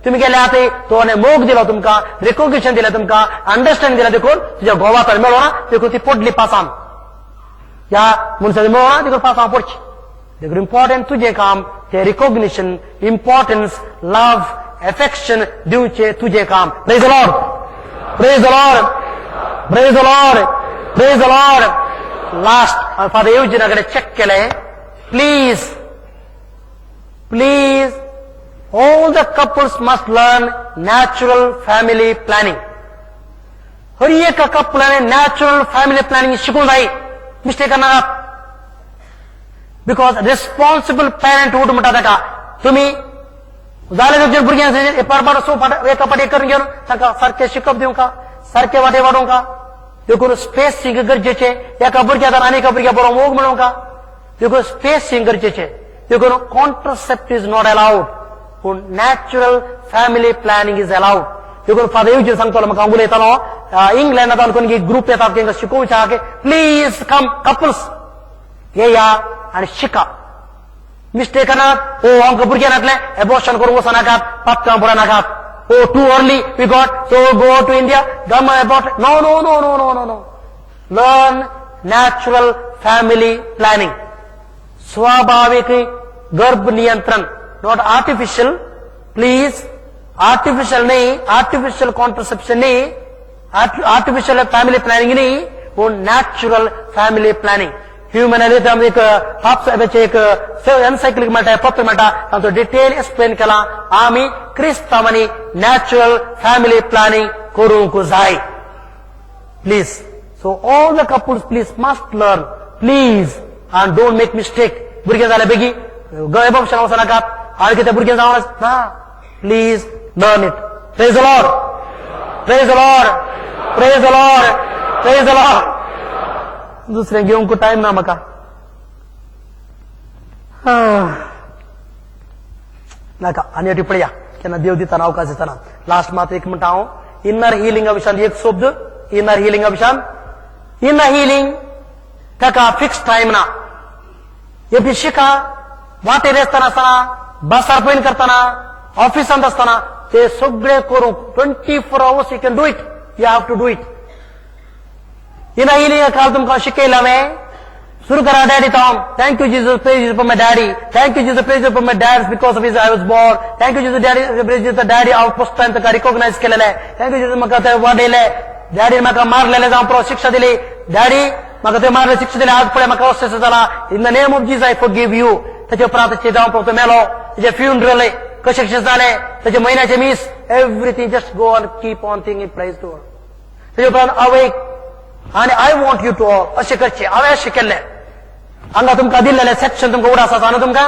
तुम्ही गेले आतां तो मोग दिलो तुमकां, रिकॉग्निशन दिलें तुमकां, अंडरस्टँडिंग दिलें, देखून तुज्या गोवा तर मेळना देखून ती पडली पासान ह्या मनशान मेळना देखून पासान पडची. देखून इम्पॉर्टंट तुजें काम ते रिकॉग्निशन, इम्पॉर्टन्स, लव्ह, एफेक्शन दिवचें तुजें काम. Praise the Lord, praise the Lord, praise the Lord, praise the Lord. Last father येवजिना कडेन चॅक केलें. Please please all the couples must learn natural family planning. हर एका कपलाने नॅचरल फॅमिली प्लॅनिंग शिकूंक जाय, mistake करनाकात. Because responsible पॅरंटहूड म्हणटा ताका. तुमी जाले तुमचे भुरग्यांक पाट सो फाट एका फाटी करून घेवन तांकां सारकें शिकप दिवंका, सारकें वाटे वाडोवंका. देखून स्पेसिंग गरजेचें. एका भुरग्या आनी एका भुरग्या बरो मोग मेळोवंका, देखून स्पेसिंग गरजेचें. देखून कॉन्ट्रासेप्ट is not allowed, पूण natural family planning is allowed. देखून फादर येवजी सांगतलो म्हाका उलयतालो इंग्लंडांत कोण ग्रुप येतात तांकां शिकोवच्या प्लीज कम कपल्स येया आनी शिका. मिस्टेक करनात. ओ आमकां भुरगें नासलें एबॉर्शन करूंक वचनाकात, पातकां बुडनाकात. Oh too early we got, so go to India gum abort. No no no no no no no. Learn natural family planning, स्वाभाविक गर्भ नियंत्रण, not artificial. Please artificial न्ही, आर्टिफिशियल कॉन्ट्रसेप्शन न्ही, आर्टिफिशियल फॅमिली प्लॅनिंग न्ही, पूण natural family planning. Human एक पाप साहेबाचे एक एनसायक्लिक मेळटा, पत्र मेळटा, तांचो डिटेल एक्सप्लेन केला. आमी क्रिस्तांवांनी नॅचरल फॅमिली प्लॅनिंग करूंक जाय. Please, so all the couples please must learn please and don't make mistake. भुरगें जाल्यार बेगी एबॉर्शन वचनाकात आनी कितें भुरगें जावन ना. Please learn it. Praise the Lord, praise the Lord, praise the Lord, praise the Lord. दुसरें घेवंक टायम ना म्हाका नाका. आनी पळया केन्ना देव दितना अवकाश दितना. लास्ट मात एक म्हणटा हांव इनर हिलिंगा विशयान एक शब्द. इनर हिलिंगा विशयान, इनर हिलिंग ताका फिक्स टायम ना. एक शिका वाटेर आसतना आसतना, बसार पयन करतना, ऑफिसांत आसतना ते सगळे करूंक 24 hours you can do it, you have to do it. Inner healing काल तुमकां शिकयला हांवें. सुरू करा daddy Tom. Thank you Jesus, praise Jesus for my daddy. Thank you Jesus, praise for my dad, because of his I was born. Thank you Jesus daddy, praise Jesus daddy, हांव first time ताका रिकॉग्नायज केलेलें. Thank you Jesus, म्हाका ते वाडयले daddy, म्हाका मारलेले जावं पुरो शिक्षा दिली डॅडी, म्हाका ते मारले शिक्षा दिली, आज पळय म्हाका अशें जाला. In the name of Jesus I forgive you. ताचे उपरांत जावं पुरो तो मेलो, ताचे फ्युनरल कशें कशें जालें, ताचे म्हयन्याचे मीस, everything just go on keep on thinking praise to. ताचे उपरांत अवेक आनी I want you to all अशें करचें. हांवें अशें केल्लें. हांगा तुमकां दिल्लेलें सेक्शन तुमकां उडास आसा न्हू तुमकां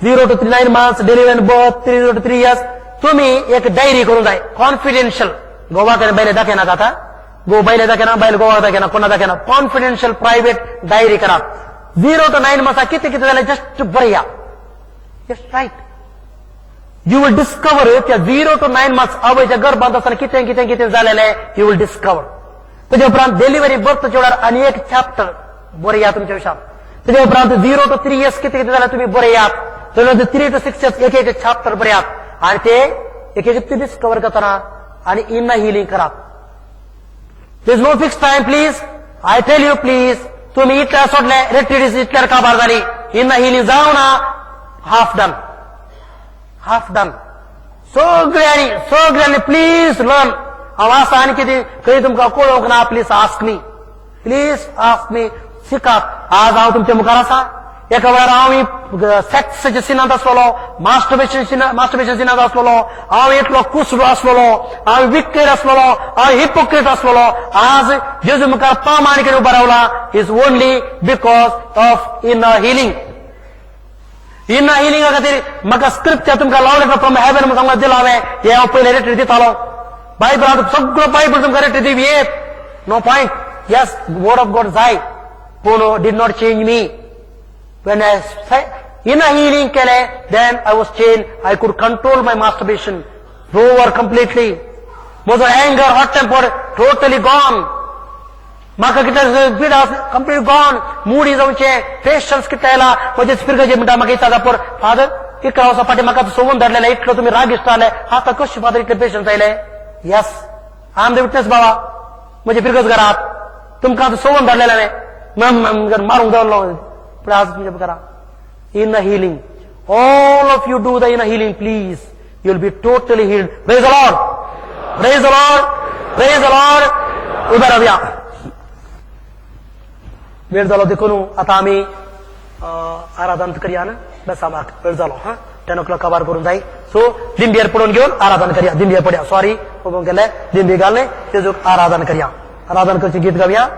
0 to 9 months, delivery birth, 3 to 3 years. तुमी एक डायरी करूंक जाय कॉन्फिडेन्शियल. गोवा कडेन बायले दाखयनाका आतां, गो बायले दाखयना, बायल गोवा दाखयना, कोणा दाखयना. कॉन्फिडेन्शियल प्रायव्हेट डायरी करात. 0 to 9 months कितें कितें जालें just बरया, just write. You will discover त्या 0 to 9 months आवयच्या गर्भांत आसतना कितें कितें कितें जालेलें you will discover. ताच्या उपरांत डिलिव्हरी बर्थच्या वेळार आनी एक चॅप्टर बरया तुमच्या विशयान. तेजे उपरांत 0 to 3 years कितें कितें जाल्यार तुमी बरयात. तेजे नंतर 3 to 6 years एक एक चॅप्टर बरयात आनी ते एक एक दीस कवर करतना आनी इन्ना हिलींग करात. There is no fix time, please. I tell you please, तुमी इतल्यार सोडले रेट्रीट इतल्यार काबार जाली, इन्ना हिलींग जावं ना, हाफ डन, हाफ डन. सगळ्यांनी सगळ्यांनी प्लीज लर्न. हांव आसा आनी कितें खंय तुमकां कळोवंक ना, please ask me, please ask me. शिकात. आज हांव तुमच्या मुखार आसा. एका वेळार हांव सेक्साच्या सिनांत आसलेलो, मास्टरबेशन सिनांत आसलेलो, हांव इतलो कुसडो आसलेलो, हांव विकेड आसलेलो, हांव हिपोक्रेट आसलेलो. आज जेजू मुखार प्रामाणिकपणे उबो रावला is only because of inner healing. Inner हिलिंगा खातीर म्हाका स्क्रिप्चर तुमकां लव लेटर फ्रॉम हेवन म्हूण सांगून दिला हांवें. हें हांव पयलें रेटर दितालो. बायबल आतां सगळो बायबल तुमकां रेटर दिवं येत, no point. Yes, word of God जाय, पूण did not change me. When I inner healing केलें, then I was changed. I could control my masturbation over completely. म्हजो anger, hot temper totally gone. म्हाका कितें पिडा complete gone. मुडी जावचें, patience कितें आयला. म्हजे स्पिरिट म्हणटा म्हाका इत्सा जापर, फादर 11 वर्सां फाटीं म्हाका सोवून धाडलेलें, इतलो तुमी रागिश्ट जाले, आतां कशें फादर इतले पेशन्स आयले? Yes, I am the witness बाबा. म्हजे फिरगज घरात तुमकां आतां सोवून धाडलेलें हांवें, मारूंक दवरलो, पूण आज तुमच्या मुखार in the healing. All of you do the inner healing, please. You will be totally healed. Praise the Lord, praise the Lord, praise the Lord. उबे रावया, वेळ जालो देखून आतां आमी आराधन करया ना. बेसामाक वेळ जालो. हा, 10 o'clock काबार करून जाय. सो दिंबियर पडोवन घेवन आराधन करया. दिंबियर पडया, सॉरी पळोवंक गेले, दिंबी घालने तेजूक आराधन करया. आराधन करचें गीत गावया.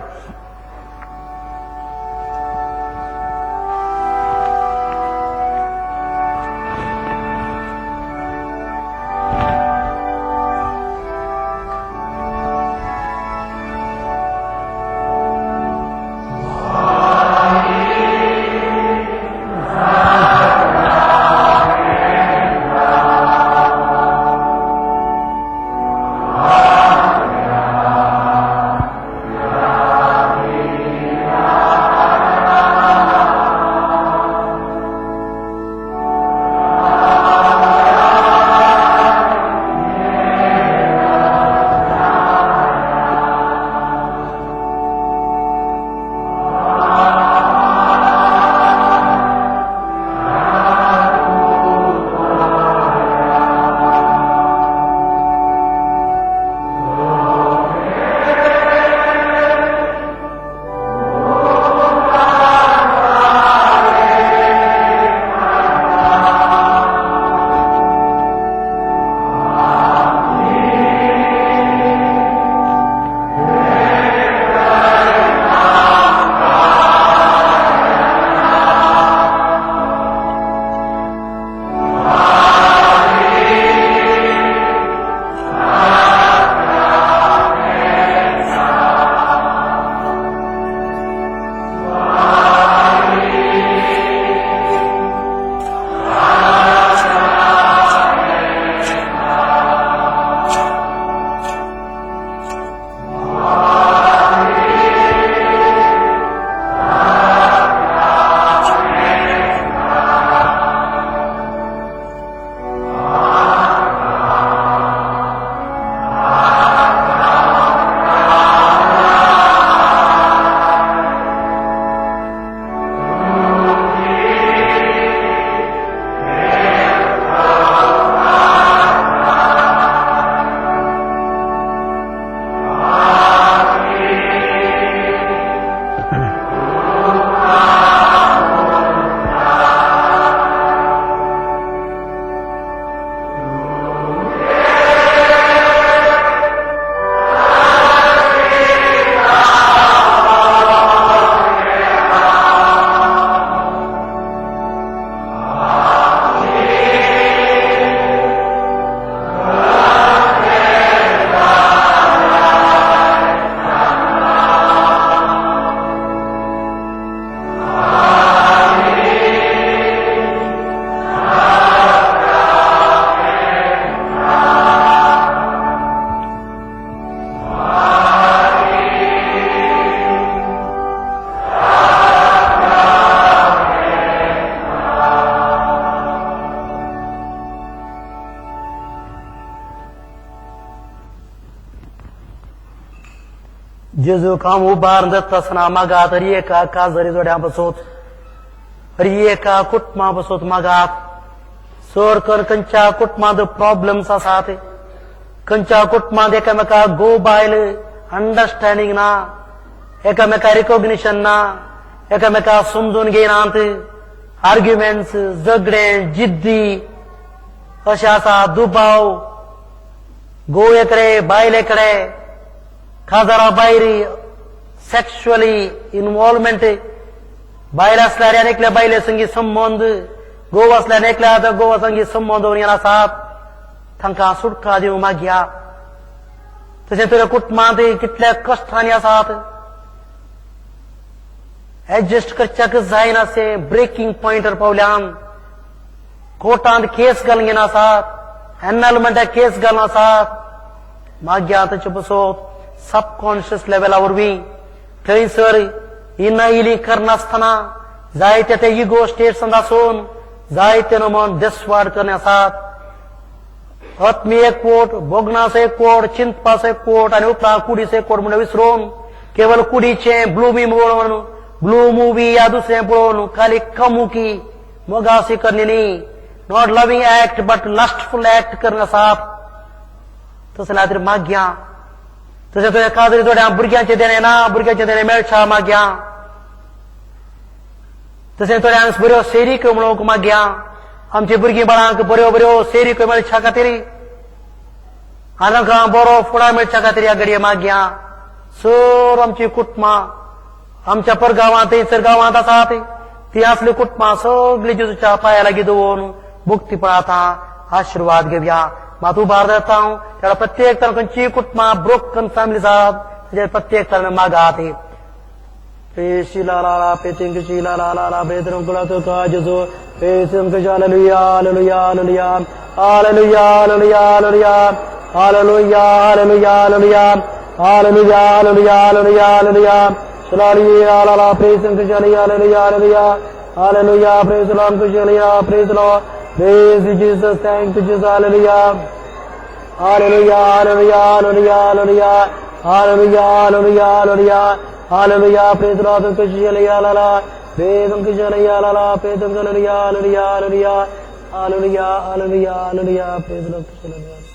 जेजूक हांव उबार जाता आसतना मागात हर एका काजरी जोड्यां बसोत, हर एका कुटुंबा बसोत मागात. चड करून खंयच्या कुटुंबांत प्रॉब्लम्स आसात, खंयच्या कुटुंबांत एकामेका घोव बायल अंडरस्टँडींग ना, एकामेका रिकॉग्निशन ना, एकामेका समजून घेयनात, आर्ग्युमेंट्स, झगडें, जिद्दी अशें आसा, दुबाव घोव एकडे बायल एकडे, काजारा भायर सेक्शुअली इनवॉल्वमेंट, बायल आसल्यार आनी एकल्या बायले संगी संबंद, घोव आसल्यार एकल्या घोवा संगी संबंद दवरून आसात, तांकां सुटका दिवंक मागया. तशें तुज्या कुटुंबांत कितल्या कश्टांनी आसात, एडजस्ट करच्याक जायनाशें ब्रेकींग पॉयंटर पावल्यान, कोर्टांत केस घालून घेवन आसात, एनलमेंटाक केस घालून आसात, मागया ताचे पसोत सबकॉन्शियस लेवला वरवीं थंयसर इनाइली करनासतना जायते ते इगो स्टेट्सांत आसून जायते नमन देसवाड करणे आसात. आत्मीय एक कोट, भोगणाचो एक कोट, चिंतपाचो एक कोट आनी उपरांत कुडीचो एक कोट म्हणून विसरून केवळ कुडीचें ब्लू मी पळोवन, ब्लू मुवी या दुसरें पळोवन खाली कमुकी मोगासी करणी न्ही, not loving act but lustful act करणे आसात. तशें जाल्यार मागया. तशें तुज्या काजरी जोड्या भुरग्यांचें देणें ना, भुरग्यांचें देणें मेळच्या मागया. तशें थोड्यांक बऱ्यो सेरिक्यो म्हणूंक मागया, आमची भुरगीं बाळांक बऱ्यो बऱ्यो सेरिक्यो मेळच्या खातीर आनी तांकां बरो फुडार मेळच्या खातीर ह्या घडये मागया. सर आमची कुटुंबां आमच्या परगांवांत थंयसर गांवांत आसात ती असली कुटुंबां सगळीं जेजूच्या पांया लागीं दवरून मुक्तीपण आतां आशिर्वाद घेवया. मात उबार जाता हांव त्या प्रत्येक तरान खंयची कुटुंबां ब्रोकन फॅमिली आसात ताचेर प्रत्येक तरान मागात. Hallelujah, hallelujah, hallelujah, hallelujah, hallelujah, hallelujah, hallelujah. Hallelujah, praise the Lord, hallelujah, praise the Lord, praise Jesus, thank you Jesus, hallelujah, hallelujah, hallelujah, hallelujah, hallelujah, hallelujah, hallelujah, hallelujah, praise the Lord, hallelujah, praise hallelujah, praise hallelujah, hallelujah, hallelujah, hallelujah, hallelujah, praise the Lord, hallelujah.